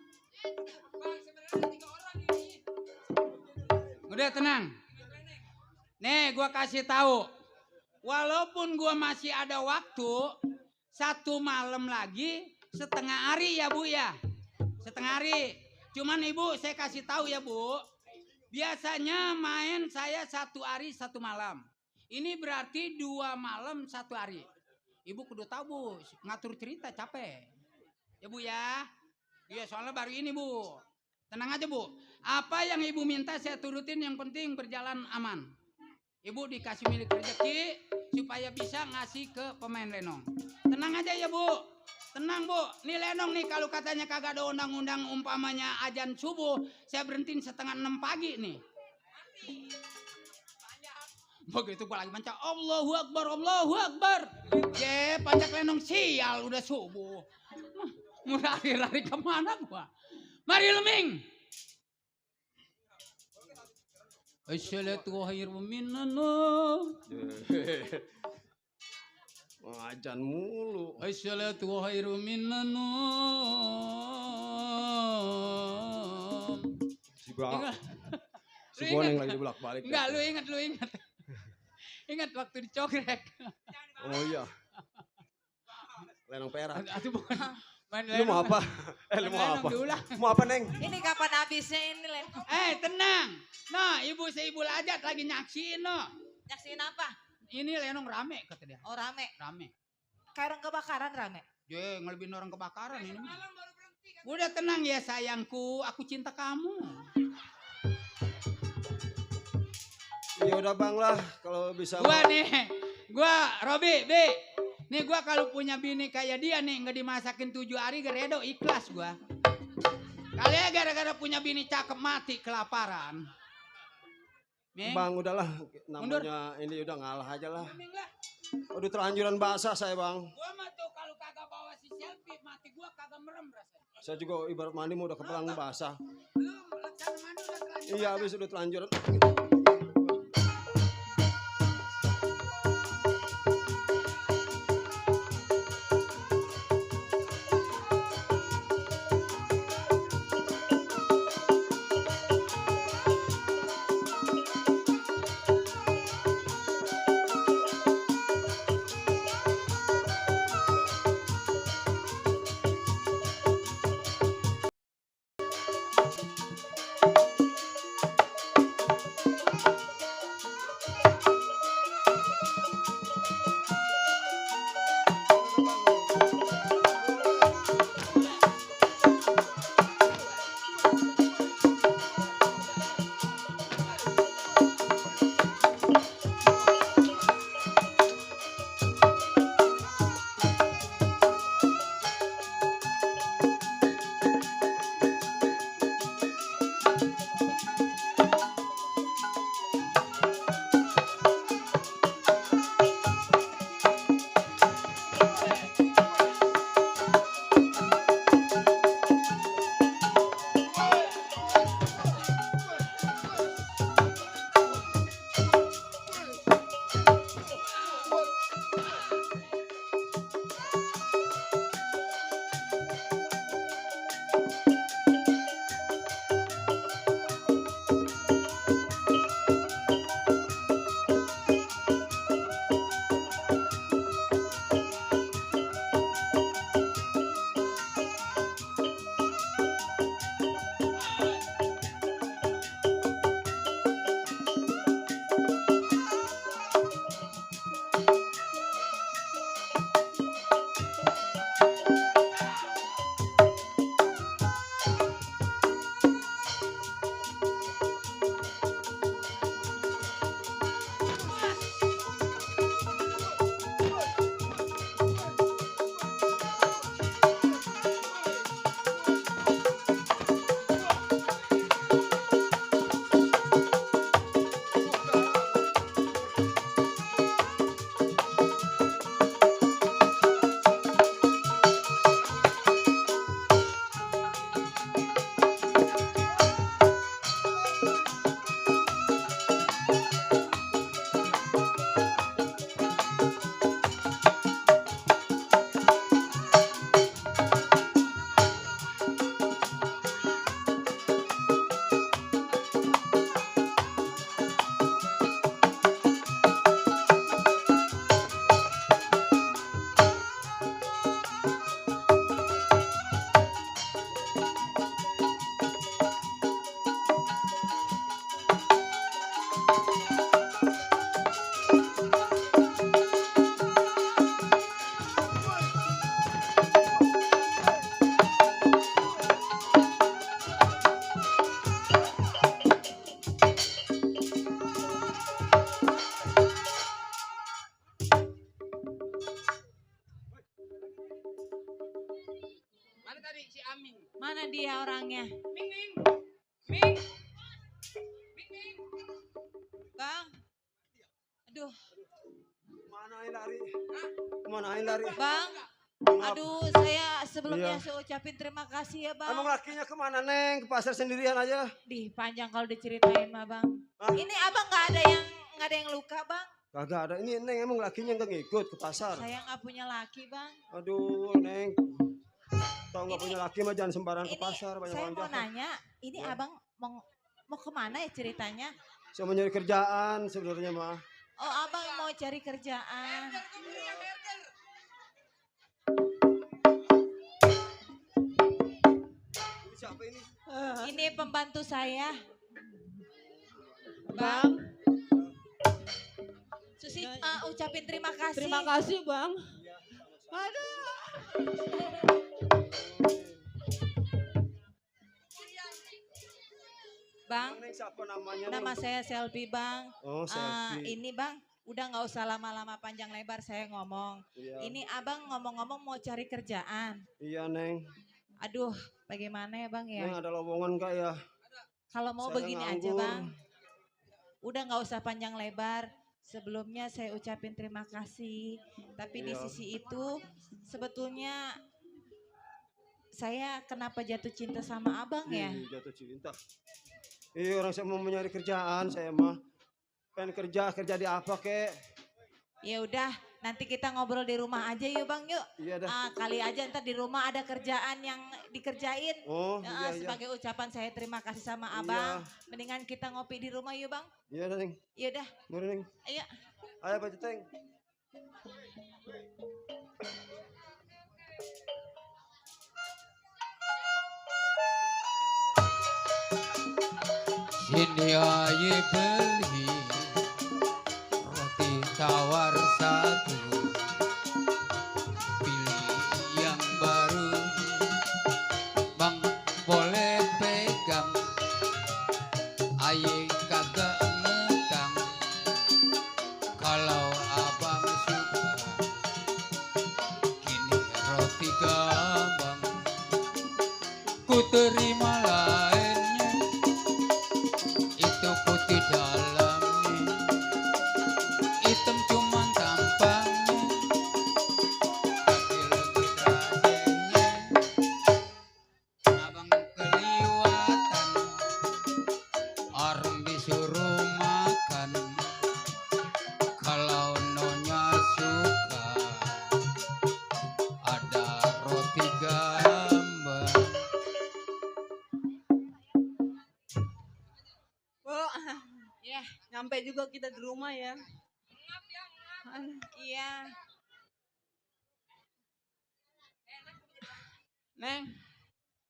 Udah tenang. Nih gue kasih tahu. Walaupun gua masih ada waktu 1 malam lagi, setengah hari ya Bu ya. Setengah hari. Cuman Ibu saya kasih tahu ya Bu. Biasanya main saya 1 hari 1 malam. Ini berarti 2 malam 1 hari. Ibu kudu tahu Bu, ngatur cerita capek. Ya Bu ya. Iya soalnya baru ini Bu. Tenang aja Bu. Apa yang Ibu minta saya turutin, yang penting berjalan aman. Ibu dikasih milik rezeki supaya bisa ngasih ke pemain lenong. Tenang aja ya Bu. Tenang Bu. Nih lenong nih kalau katanya kagak ada undang-undang umpamanya azan subuh, saya berhentiin 5:30 pagi nih. Begitu gua lagi manca, Allahu Akbar, Allahu Akbar. Je, panjak lenong sial udah subuh. Mau lari-lari kemana gua? Mari Luming. Assalatu khairum minan nawm. Ajan mulu. Assalatu khairum minan nawm. Si Bang. Ingat. Si Boneng lagi bolak-balik. Enggak, lu ingat. Ingat waktu dicogrek. Oh iya. Lenong perak. Aduh bukan. Main Lu mau apa? Lu mau apa? Mau apa, Neng? Ini kapan habisnya ini lenong? Tenang. Nah, ibu Ibu Lajat lagi nyaksiin no. Nyaksiin apa? Ini lenong rame kata dia. Oh rame. Rame. Kayak orang kebakaran rame. Je, ngelebihin orang kebakaran ini. Udah tenang ya sayangku, aku cinta kamu. Ya udah Bang lah, kalau bisa. Gua Robi, Bi. Nih gua kalau punya bini kayak dia nih nggak dimasakin 7 hari geredo ikhlas gua. Kalian gara-gara punya bini cakep mati kelaparan. Nih. Bang udahlah, namanya ini udah ngalah aja lah. Udah terlanjuran basah saya Bang. Gua mah tuh kalau kagak bawa si selfie mati gua kagak merem rasanya. Saya juga ibarat mandi mau udah kepelang basah. Belum, laksana mandi udah terlanjur. Iya habis udah terlanjuran. tadi si Aming. Mana dia orangnya? Ming, Ming. Ming. Ming, Ming. Bang. Aduh, Mana yang lari? Mana yang lari? Bang. Maaf. Aduh, saya sebelumnya Iya. saya ucapin terima kasih ya, Emang Bang. lakinya kemana, Neng? Ke pasar sendirian aja? Di panjang kalau diceritain mah, Bang. Hah? Ini Abang nggak ada yang luka, Bang. Kagak ada. Ini Neng emang lakinya nggak ngikut ke pasar. Saya nggak punya laki, Bang. Aduh, Neng. Tahu nggak Ini- punya laki mah jangan sembarangan ke Ini pasar. Banyak saya orang mau jahat. nanya, ini Ya. Abang mau kemana ya ceritanya? Saya mau nyari kerjaan sebenarnya mah. Oh, Abang mau cari kerjaan. Ini siapa ini? Ini pembantu saya. Bang, Susi ucapin terima kasih. terima kasih Bang. Aduh. Bang, Neng siapa namanya? nama Neng? saya Selvi, Bang. Oh, Selvi. Ini Bang, udah nggak usah lama-lama panjang lebar saya ngomong. Iya. Ini Abang ngomong-ngomong mau cari kerjaan. Iya, Neng. Aduh, bagaimana ya Bang ya? Neng ada lowongan nggak ya? Kalau mau saya begini aja nganggur. Bang. Udah nggak usah panjang lebar. Sebelumnya saya ucapin terima kasih. Tapi di Iya. sisi itu sebetulnya saya kenapa jatuh cinta sama Abang ya? Jatuh cinta. Iya, orang saya mau mencari kerjaan, saya mah pengen kerja di apa kek? Ya udah, nanti kita ngobrol di rumah aja yuk Bang yuk. Iya dah. Kali aja ntar di rumah ada kerjaan yang dikerjain. Oh, iya iya. Sebagai ucapan saya terima kasih sama Iya. Abang. Mendingan kita ngopi di rumah yuk Bang. Iya dah, Neng. Ya udah, Mari, Neng. ayo. Ayo, Pak Ceteng. Sini ayo beli roti tawar satu, pilih yang baru, bang boleh pegang, aye kagak ngutang, kalau abang suka, kini roti gambang, ku terima lainnya, itu putih dalamnya, hitam cuman tampangnya, tapi lebih rasanya, abang keliwatan, orang disuruh makan, kalau nonya suka, ada roti gambang. Bu, Ya, nyampe juga kita di rumah ya. iya. Neng,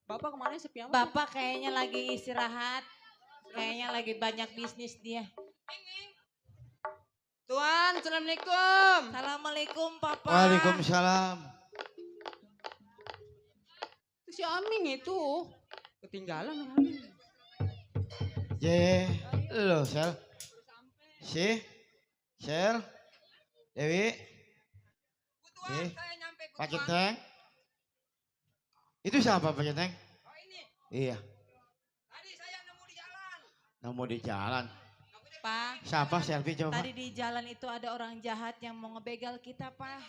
Bapak kemana sepi amat? Bapak kayaknya lagi istirahat. Kayaknya lagi banyak bisnis dia. Tuan, Assalamualaikum. Assalamualaikum Papa. Waalaikumsalam. Itu si Aming itu. Ketinggalan sama Aming. Je, lo Sel. Si, Sel, Dewi, Butuan saya nyampe Pak Butuan. Ceteng. Itu siapa Pak Ceteng? Oh ini, Iya, tadi saya nemu di jalan. nemu di jalan. Pak, Siapa Selfie coba? tadi di jalan itu ada orang jahat yang mau ngebegal kita, Pak.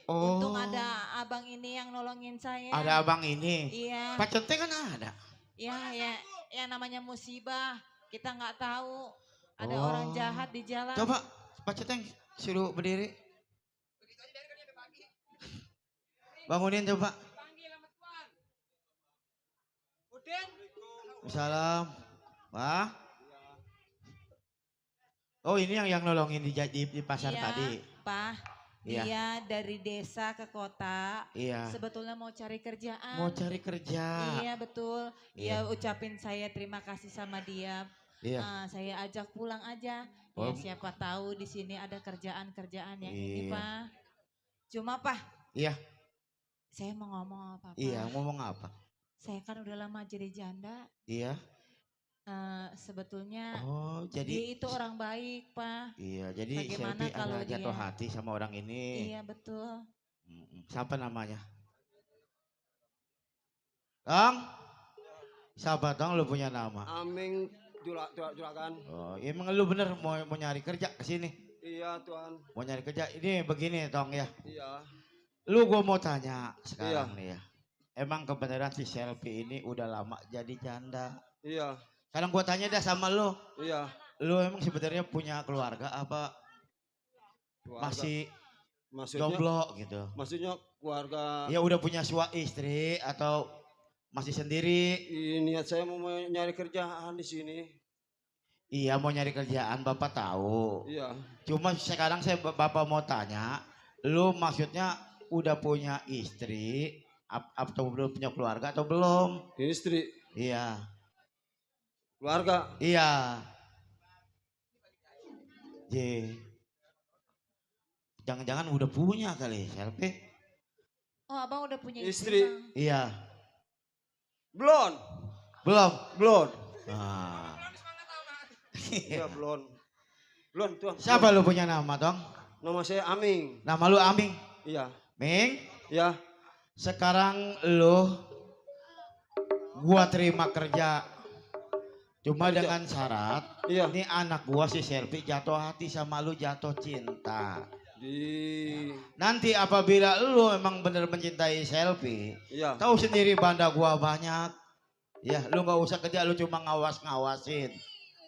Oh, Untung ada abang ini yang nolongin saya. ada abang ini. Iya, Pak Ceteng kan ada. ya namanya musibah. Kita nggak tahu ada Oh. orang jahat di jalan. Coba Pak Ceteng suruh berdiri. Bangunin coba. Salam. Wah. Oh ini yang nolongin di pasar Iya, tadi. Pak. Iya. Dia dari desa ke kota. Iya. Sebetulnya mau cari kerjaan. Mau cari kerja. Iya betul. Iya. Ya ucapin saya terima kasih sama dia. Iya. Saya ajak pulang aja. Oh. Ya siapa tahu di sini ada kerjaan-kerjaan yang ini Iya. Pak. Cuma Pak, Iya. saya mau ngomong apa Pak? Iya. Ngomong apa? Saya kan udah lama jadi janda. Iya. Sebetulnya Oh dia jadi. itu orang baik Pak. Iya. Jadi Bagaimana Selfie kalau ada jatuh dia- hati sama orang ini. Iya betul. Siapa namanya? Tong, siapa Tong lu punya nama? Aming juragan. Oh, emang lu bener mau nyari kerja ke sini? Iya Tuhan. Mau nyari kerja? Ini begini Tong ya. Iya. Lu gua mau tanya sekarang nih ya. Emang kebenaran si Selfie ini udah lama jadi janda? Iya. Sekarang gua tanya dah sama lu. Iya. Lu emang sebenarnya punya keluarga apa Keluarga. masih Maksudnya jomblo gitu? maksudnya keluarga. Ya udah punya istri atau masih sendiri? Niat saya mau nyari kerjaan di sini. Iya mau nyari kerjaan Bapak tahu. Iya. Cuma sekarang Bapak mau tanya, lu maksudnya udah punya istri atau belum punya keluarga atau belum? Istri, Iya. keluarga. Iya. J. Jangan-jangan udah punya kali, Selfie? Oh, abang udah punya Istri. Bang. Iya. Belum. Belum? Belum. Ah. Iya, belum. Belum, Tuhan. Siapa lu punya nama, Tong? Nama saya Aming. Nama lu Aming. Iya. Ming, Iya. sekarang lu gua terima kerja. Cuma dengan syarat, Iya. ini anak gua si Selfie jatuh hati sama lu, jatuh cinta. Nanti apabila lu emang bener mencintai Selfie, Iya. tahu sendiri banda gua banyak. Ya, lu nggak usah kerja, lu cuma ngawasin.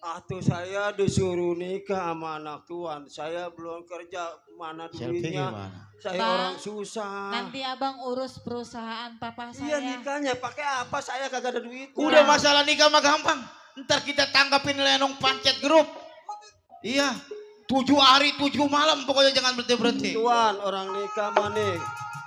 Atuh saya disuruh nikah sama anak tuan. Saya belum kerja, mana Selfie duitnya. gimana? Saya Bang, orang susah. Nanti abang urus perusahaan papa Iya saya. nikahnya pakai apa? Saya kagak ada duit. Udah masalah nikah mah gampang. Ntar kita tanggapin lenong pancet grup. Iya, 7 hari 7 malam pokoknya jangan berhenti-berhenti. Tuan orang nikah mah nih,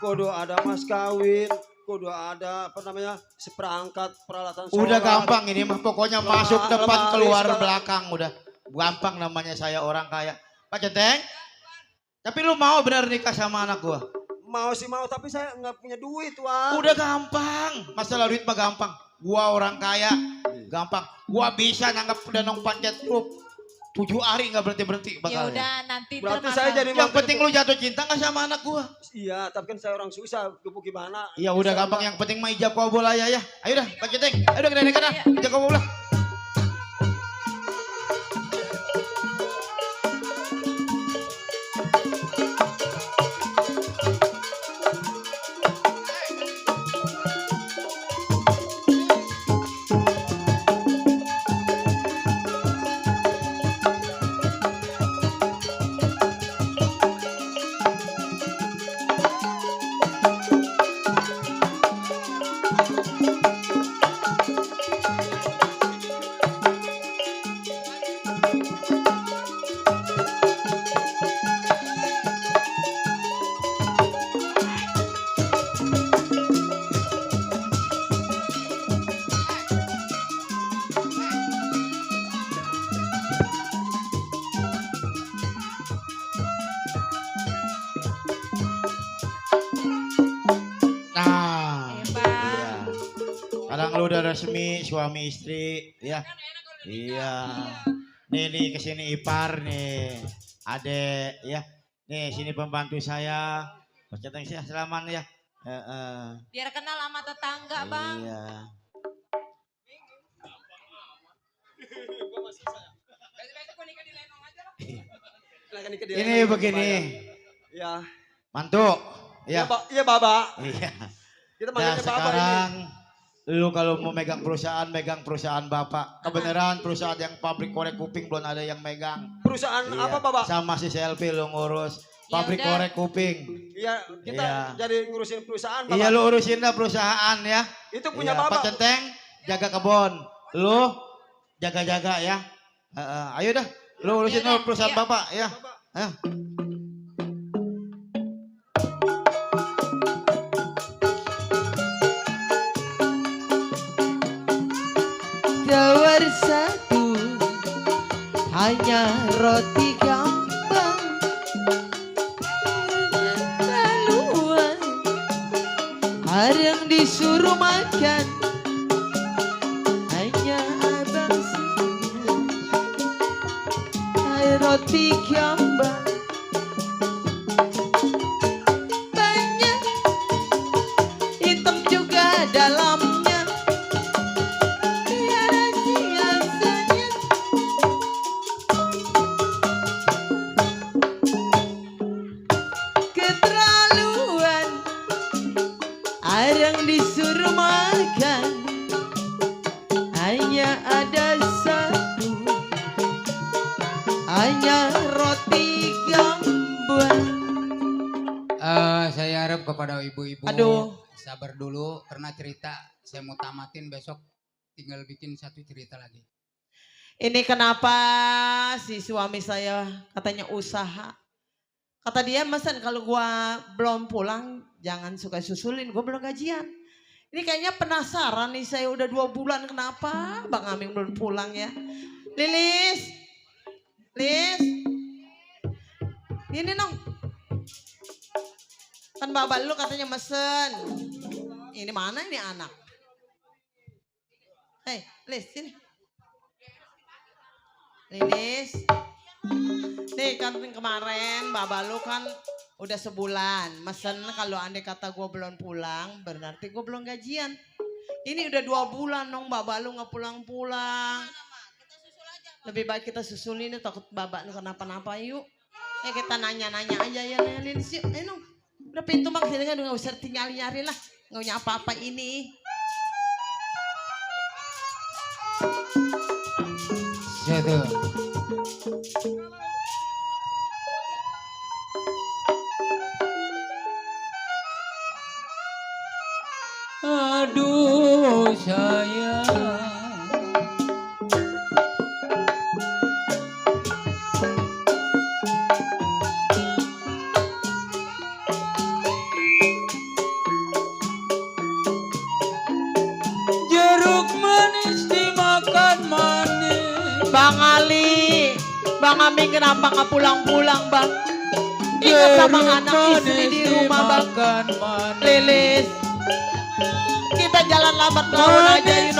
kudu ada mas kawin, kudu ada apa namanya seperangkat peralatan sholat. Udah gampang ini mah pokoknya masuk depan lemari keluar segala. belakang udah. Gampang namanya saya orang kaya. Pak Centeng, tapi lu mau benar nikah sama anak gua? Mau sih mau, tapi saya nggak punya duit tuan. Udah gampang, masalah duit mah gampang. Gua orang kaya, gampang. Gua bisa nanggap danong pancet grup 7 hari nggak berhenti-berhenti Ya bakalnya. udah nanti Berarti saya jadi Yang penting lu jatuh cinta nggak sama anak gua? Iya, tapi kan saya orang susah, gimana? Ya udah Saya gampang, mah- yang penting mah ijab kabul aja ya. Ayo dah Pak Centeng, ayo dah kita dah. Ijab kabul lah. Nah, Hebat. iya. Sekarang lu udah resmi suami istri, ya. Iya. Nih kesini ipar nih, adek, ya. Nih sini pembantu saya. Mas Centeng sih selaman ya. Biar kenal sama tetangga, Bang. Iya. Ini begini, Ya. mantu, ya. Iya, Baba. Iya. Kita Nah manggilnya Baba ini. sekarang lu kalau mau megang perusahaan bapak. Kebenaran perusahaan yang pabrik korek kuping belum ada yang megang. Perusahaan Iya, apa, Baba? Sama si Selfie lu ngurus Ya pabrik udah. korek kuping. Iya, kita Iya. jadi ngurusin perusahaan, Baba. Iya lu urusin dah perusahaan ya. Itu punya Iya, Pak Baba. Centeng jaga kebon. Lu jaga-jaga ya. Ayo dah, lu urusin Yaudah, dulu perusahaan iya. bapak ya. Ayo. Tawar satu, hanya roti gambang. Laluan, harang disuruh makan. Hanya abang siang, roti gambang. Banyak hitam juga dalamnya. Arang disuruh makan, hanya ada satu, hanya roti gambuan. Saya harap kepada ibu-ibu Aduh. sabar dulu karena cerita saya mau tamatin besok, tinggal bikin satu cerita lagi. Ini kenapa si suami saya katanya usaha. Kata dia, mesen kalau gua belum pulang jangan suka susulin, gua belum gajian. Ini kayaknya penasaran nih, saya udah 2 bulan kenapa Bang Aming belum pulang ya. Lilis, Lis, ini nong. Kan bapak lu katanya mesen. Ini mana ini anak? Hei, Lis, sini. Lilis. Nih kan kemarin bapak lu kan udah sebulan. Mesen kalau andai kata gue belum pulang, berarti gue belum gajian. Ini udah 2 bulan dong bapak lu nggak pulang-pulang. Lebih baik kita susulin, takut bapak lu kenapa-napa yuk. Kita nanya-nanya aja ya Lilis yuk. Nong. Udah pintu bang, sini kan nggak usah tinggal nyari lah. Nggak punya apa-apa ini. Satu. Aduh sayang. Jeruk manis dimakan manis. Bang Ali, Bang Aming kenapa nggak pulang-pulang bang? Ingat sama anak istri di rumah bang. Lilis, kita jalan lambat laun aja yuk.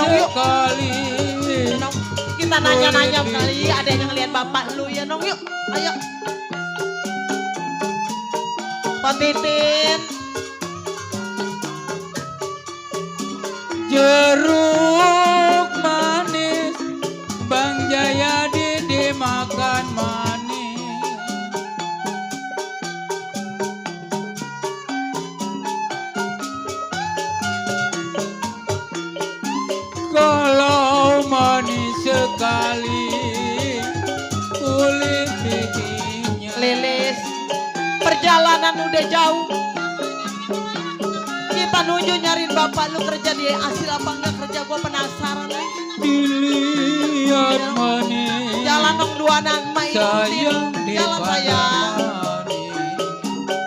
Nong, kita nanya-nanya kali ada yang lihat bapak lu ya Nong yuk. Ayo. Pak Titin. Jeruk manis Bang Jayadi dimakan manis. Kalau manis sekali kulit bijinya. Lilis, perjalanan udah jauh. Kita nunggu nyariin bapak lu kerja di hasil apa enggak kerja, gua penasaran nih. Dilihat manis Jalan dong 2 anak emak sayang ikutin. Jalan sayang.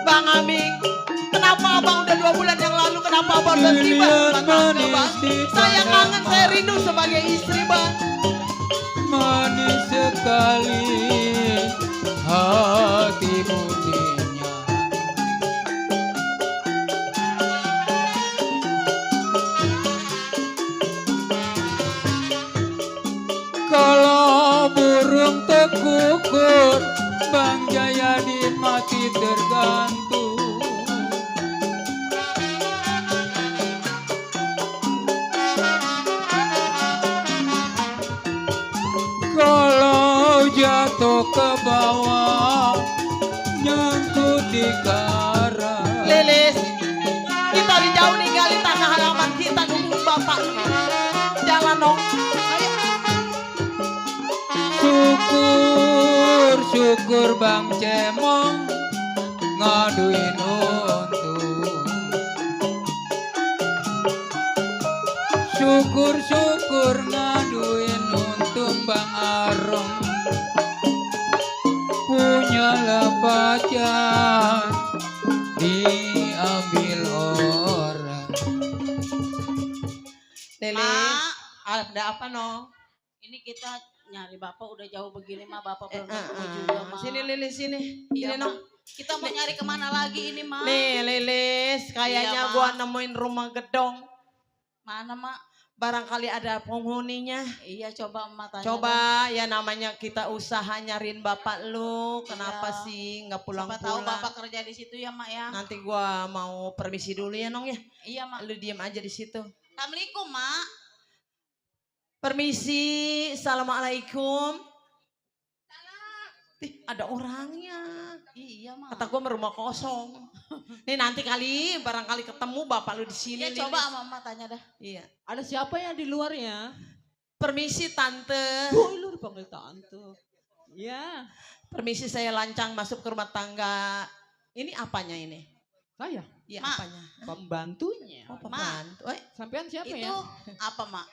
Bang Aming, kenapa abang udah 2 bulan yang lalu kenapa abang udah tiba? Bang, saya kangen, saya rindu sebagai istri bang. Manis sekali hati budinya. Kalau burung tekukur Bang Jayadi mati tergantung. Kalau jatuh ke bawah nyangkut di karang. Lilis, kita di jauh ninggalin tanah halaman kita nunggu bapak lu. Jalan dong. Ayo. Syukur Bang Cemong ngaduin untung. Syukur ngaduin untung Bang Arong. Punyalah pacar diambil orang. Lilis, ada apa no? Ini kita nyari bapak udah jauh begini mah bapak belum ketemu juga mah. Sini Lilis sini. Iya, Ini no. Kita mau nyari kemana lagi ini mah? Nih Lilis, kayaknya Iya, gua Ma. nemuin rumah gedong. Mana mak? Barangkali ada penghuninya. Iya coba emak tanya. Coba ya namanya kita usaha nyariin bapak lu. Kenapa Iya. sih nggak Siapa tahu pulang-pulang? bapak kerja di situ ya mak ya. Nanti gua mau permisi dulu ya Nong ya. Iya mak. Lu diem aja di situ. Assalamualaikum mak. Permisi, assalamualaikum. Ada orangnya. Iya mah. Kata gue rumah kosong. Nih nanti kali barangkali ketemu bapak lu di sini. Iya coba mama tanya dah. Iya. Ada siapa yang di luarnya? Permisi tante. Oh, lu dipanggil tante. Ya. Permisi saya lancang masuk ke rumah tangga. Ini apanya ini? Saya. Iya Mak. apanya? Pembantunya. Oh pembantu. Sampean siapa Itu ya? apa mak?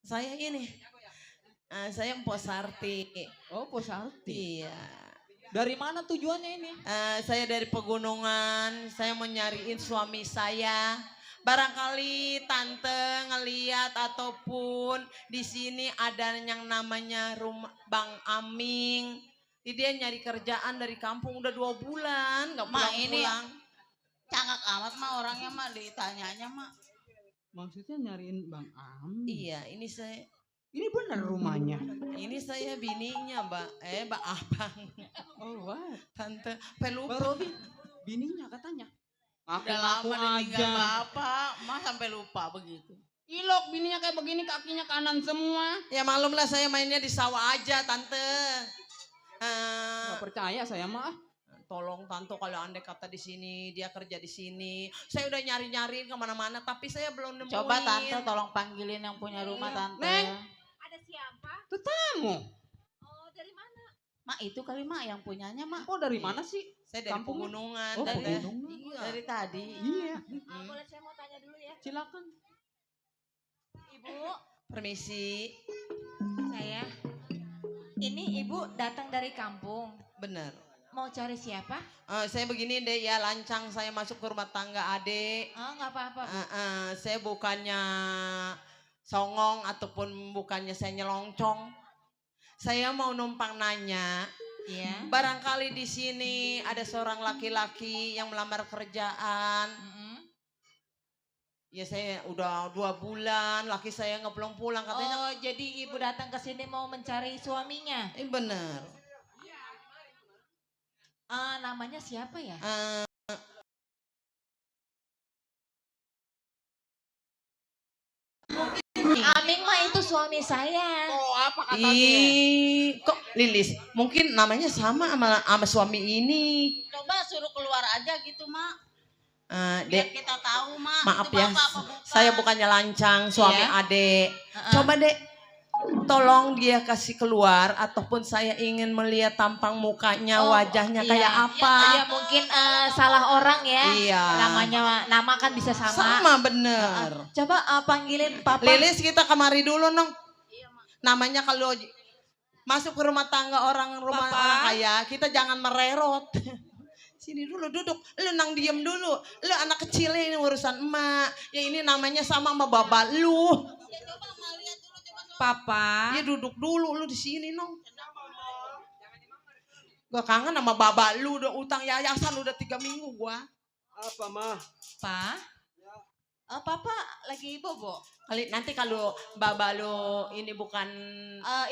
Saya ini. Saya Mpok Sarti. Oh, Posarti. Iya. Dari mana tujuannya ini? Saya dari pegunungan. Saya mau nyariin suami saya. Barangkali tante ngeliat ataupun di sini ada yang namanya rumah Bang Aming. Dia nyari kerjaan dari kampung udah 2 bulan nggak Mak, ini pulang-pulang. Cangak amat mah orangnya mah ditanyanya mah. Maksudnya nyariin Bang Am. Iya, ini saya. Ini benar rumahnya. Ini saya bininya, Mbak. Mbak Abang. Oh, wah. Tante, pelupa. Baru bininya katanya. Udah lama ditinggal bapak, mah sampai lupa begitu. Ilok bininya kayak begini kakinya kanan semua. Ya malum lah saya mainnya di sawah aja, Tante. Gak percaya saya mah. Tolong Tante kalau andai kata di sini, dia kerja di sini. Saya udah nyari-nyari kemana-mana, tapi saya belum nemuin. Coba tante tolong panggilin yang punya rumah tante. Neng. Ada siapa? Kamu. Oh, dari mana? Mak itu kali mak yang punyanya mak. Oh dari mana sih? Saya dari Kampungnya? pegunungan. Oh, Tante. pegunungan. Iya. Dari tadi. Iya. Boleh saya mau tanya dulu ya? Silakan. Ibu, Permisi. Saya. Ini ibu datang dari kampung. Bener. Mau cari siapa? Saya begini deh ya, lancang saya masuk ke rumah tangga adek. Oh nggak apa-apa. Bu. Saya bukannya songong ataupun bukannya saya nyelongcong. Saya mau numpang nanya. Iya. Barangkali di sini ada seorang laki-laki yang melamar kerjaan. Ya saya udah 2 bulan, laki saya nggak pulang-pulang katanya. Oh jadi ibu datang ke sini mau mencari suaminya? Bener. Namanya siapa ya? Aming mah itu suami saya. Oh apa katanya? Kok Lilis? Mungkin namanya sama sama suami ini. Coba suruh keluar aja gitu mak. Dek, Biar kita tahu mak. maaf itu ya, bapak apa bukan. saya bukannya lancang, suami Iya. adek. Coba dek, tolong dia kasih keluar ataupun saya ingin melihat tampang mukanya, Oh, wajahnya iya. kayak apa. Iya mungkin salah orang ya. Iya. Nama kan bisa sama. Sama bener. Coba panggilin papa. Lilis kita kemari dulu nong. Namanya kalau masuk ke rumah tangga orang Papa. orang kaya, kita jangan mererot. Sini dulu duduk, lu nang diem dulu. Lu anak kecil ini urusan emak. Ya ini namanya sama bapak lu. Papa. Ya duduk dulu lu di sini nong. Gua kangen sama bapak lu, udah utang yayasan udah 3 minggu gua. Apa mah? Pa? Papa lagi bobo. Nanti kalau bapak lu ini bukan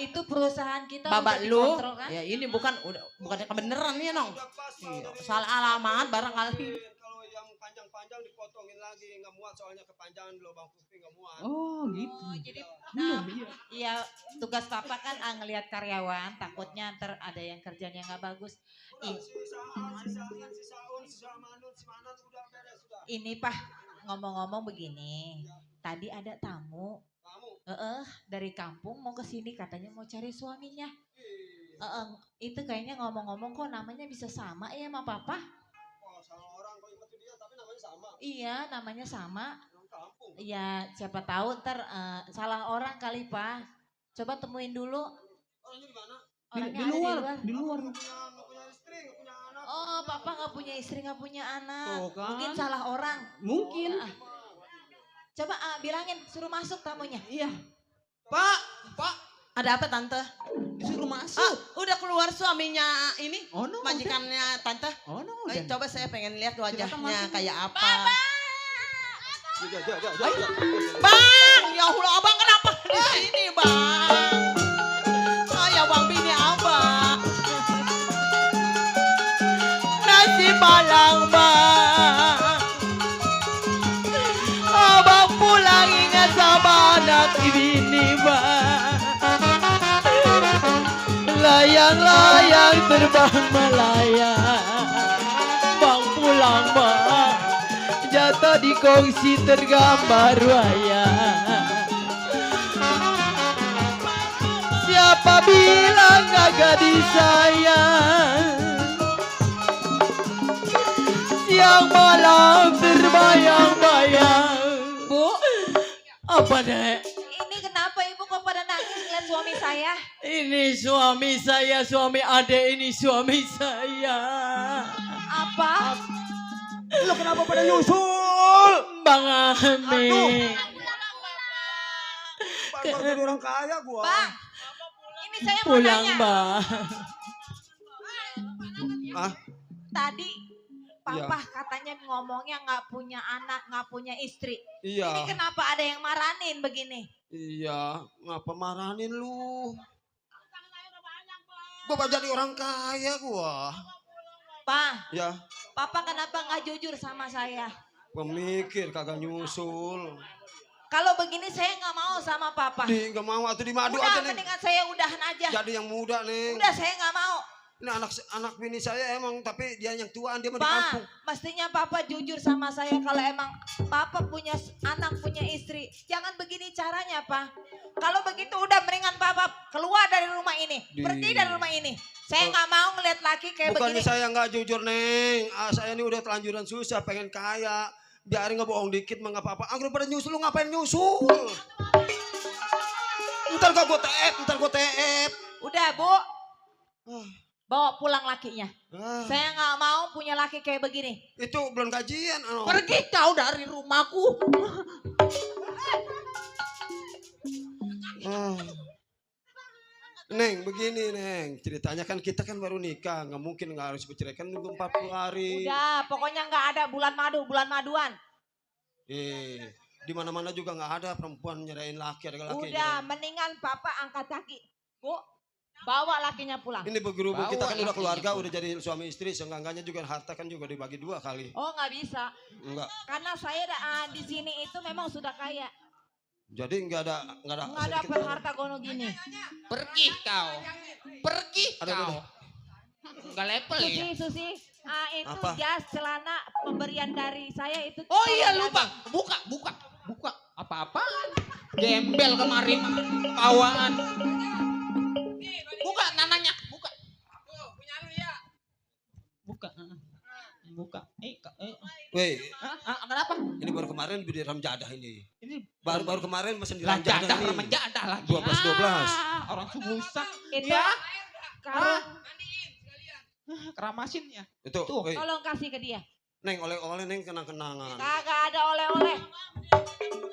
Itu perusahaan kita bapak udah lu, dikontrol kan? ya ini bukannya kebeneran ya nong. Udah pas Iya, Pak, dari salah alamat barangkali. kalau yang panjang-panjang dipotongin lagi, nggak muat soalnya kepanjangan lubang kuping nggak muat. Oh gitu. Jadi Iya. iya tugas papa kan ngelihat karyawan, takutnya ntar ada yang kerjanya nggak bagus. Udah, si Saun, si Saun, si Manun, si Manan udah beres sudah. Ini Pak, ngomong-ngomong begini, tadi ada tamu Kamu, dari kampung mau ke sini katanya mau cari suaminya. Itu kayaknya ngomong-ngomong kok namanya bisa sama ya sama papa? oh salah orang kau ingat dia tapi namanya sama. Iya, namanya sama. Orang kampung. Iya, siapa tahu ntar salah orang kali Pak. Coba temuin dulu. Orangnya di mana? Orangnya Di ada luar. di luar. Nggak punya istri, nggak punya anak. Oh, papa nggak punya istri, nggak punya anak. Tuh kan. Mungkin salah orang. Mungkin. Coba bilangin, suruh masuk tamunya. Iya. Pak, Pak, Ada apa tante? Disuruh masuk. Udah keluar suaminya ini, Oh no. majikannya tante. Oh no. Coba saya pengen lihat wajahnya masuk. kayak apa. Jangan. Bang, ya Allah abang kenapa di sini bang? Ya bang bini abang. Nasi malang bang. Abang pulang ingat sama anak bini bang. Layak layang-layang terbang melayang. Bang pulang bang, jatuh di kongsi tergambar wayang. Siapa bilang kagak disayang? Siang malam terbayang-bayang. Bu, Apa dek? ini kenapa ibu kok pada nangis lihat suami saya? Ini suami saya, suami adek ini suami saya. Apa? Lo kenapa pada nyusul? Bang Ami. Baru jadi orang kaya gua. Bang, ini saya mau Pulang nanya. bang. Ah, Tadi Papa katanya ngomongnya nggak punya anak, nggak punya istri. iya. Ini kenapa ada yang maranin begini? Iya, ngapa marahin lu? Gua baru jadi orang kaya gua. Pak, Ya, Papa kenapa nggak jujur sama saya? pemikir kagak nyusul. Kalau begini saya nggak mau sama Papa. Di nggak mau atau di madu Udah, aja nih. mendingan saya udahan aja. Jadi yang muda nih. Udah, saya nggak mau. Ini anak bini saya emang, tapi dia yang tuaan, dia mah di Pak, kampung. mestinya Papa jujur sama saya kalau emang Papa punya anak, punya istri. Jangan begini caranya, Pak. Kalau begitu udah mendingan Papa keluar dari rumah ini. Pergi dari rumah ini. Saya nggak mau ngeliat laki kayak Bukannya begini. saya nggak jujur, Neng. Saya ini udah telanjuran susah, pengen kaya. Biarin ngebohong dikit mah nggak apa-apa. Anggur pada nyusul, lu ngapain nyusul? Ntar gua TF. Udah, Bu. Bawa pulang lakinya. Ah, Saya nggak mau punya laki kayak begini. itu belum gajian. Pergi kau dari rumahku. Ah. Neng, begini Neng. Ceritanya kan kita kan baru nikah. Nggak mungkin nggak harus bercerai. Kan nunggu 40 hari. Udah, pokoknya nggak ada bulan madu, bulan maduan. Di mana-mana juga nggak ada perempuan nyerahin laki. Ada laki yang Udah, nyerahin. mendingan Papa angkat kaki. Bu, bawa lakinya pulang. Ini bergerubung, kita kan Bawa udah keluarga, lakinya udah jadi suami istri. Seenggak-enggaknya juga harta kan juga dibagi 2 kali. Oh, nggak bisa. Enggak. Karena saya di sini itu memang sudah kaya. Jadi nggak ada Nggak dapat sedikit. harta gono gini. Pergi kau. Pergi Ada, kau. Enggak level ya. Susi, itu Apa? jas, celana pemberian dari saya itu. Oh iya tolong lupa. jaga. Buka. Apa-apaan? Gembel kemarin bawaan. Buka nananya, buka. Buka. Weh, Kenapa? ini baru kemarin beli ramjadah ini. Ini Baru kemarin mesin di jadah ramjadah ini. menjadah lagi. 12. Orang susah. Itu Ya. karung, Keramasin ya. Itu, Tuh. weh, tolong kasih ke dia. Neng oleh-oleh Neng kenang-kenangan. Kagak ada oleh-oleh.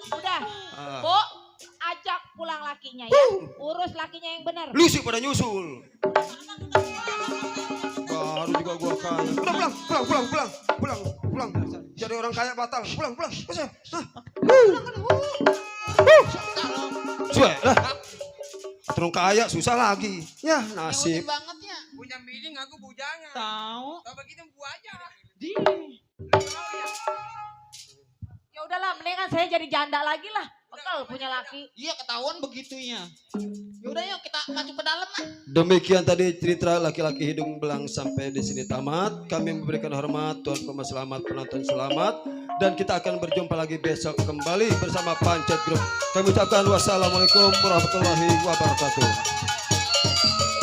Udah, Ah. Bu, ajak pulang lakinya ya. Urus lakinya yang benar. Lu sih pada nyusul. Baru juga gua kaya. Udah pulang. Jadi orang kaya batal. Pulang. Usah. Suwe lah. Terung kaya susah lagi. Ya nasib. Banget ya. Punya bini ngaku bujangan. Tahu. Kalau begitu bu aja. Ya udahlah, mendingan saya jadi janda lagi lah. Bekal punya laki. Iya ketahuan begitunya. Yaudah yuk kita masuk ke dalam lah. Demikian tadi cerita laki-laki hidung belang sampai di sini tamat. Kami memberikan hormat Tuhan Pemas selamat, penonton selamat, dan kita akan berjumpa lagi besok kembali bersama Pancet Group. Kami ucapkan wassalamualaikum warahmatullahi wabarakatuh.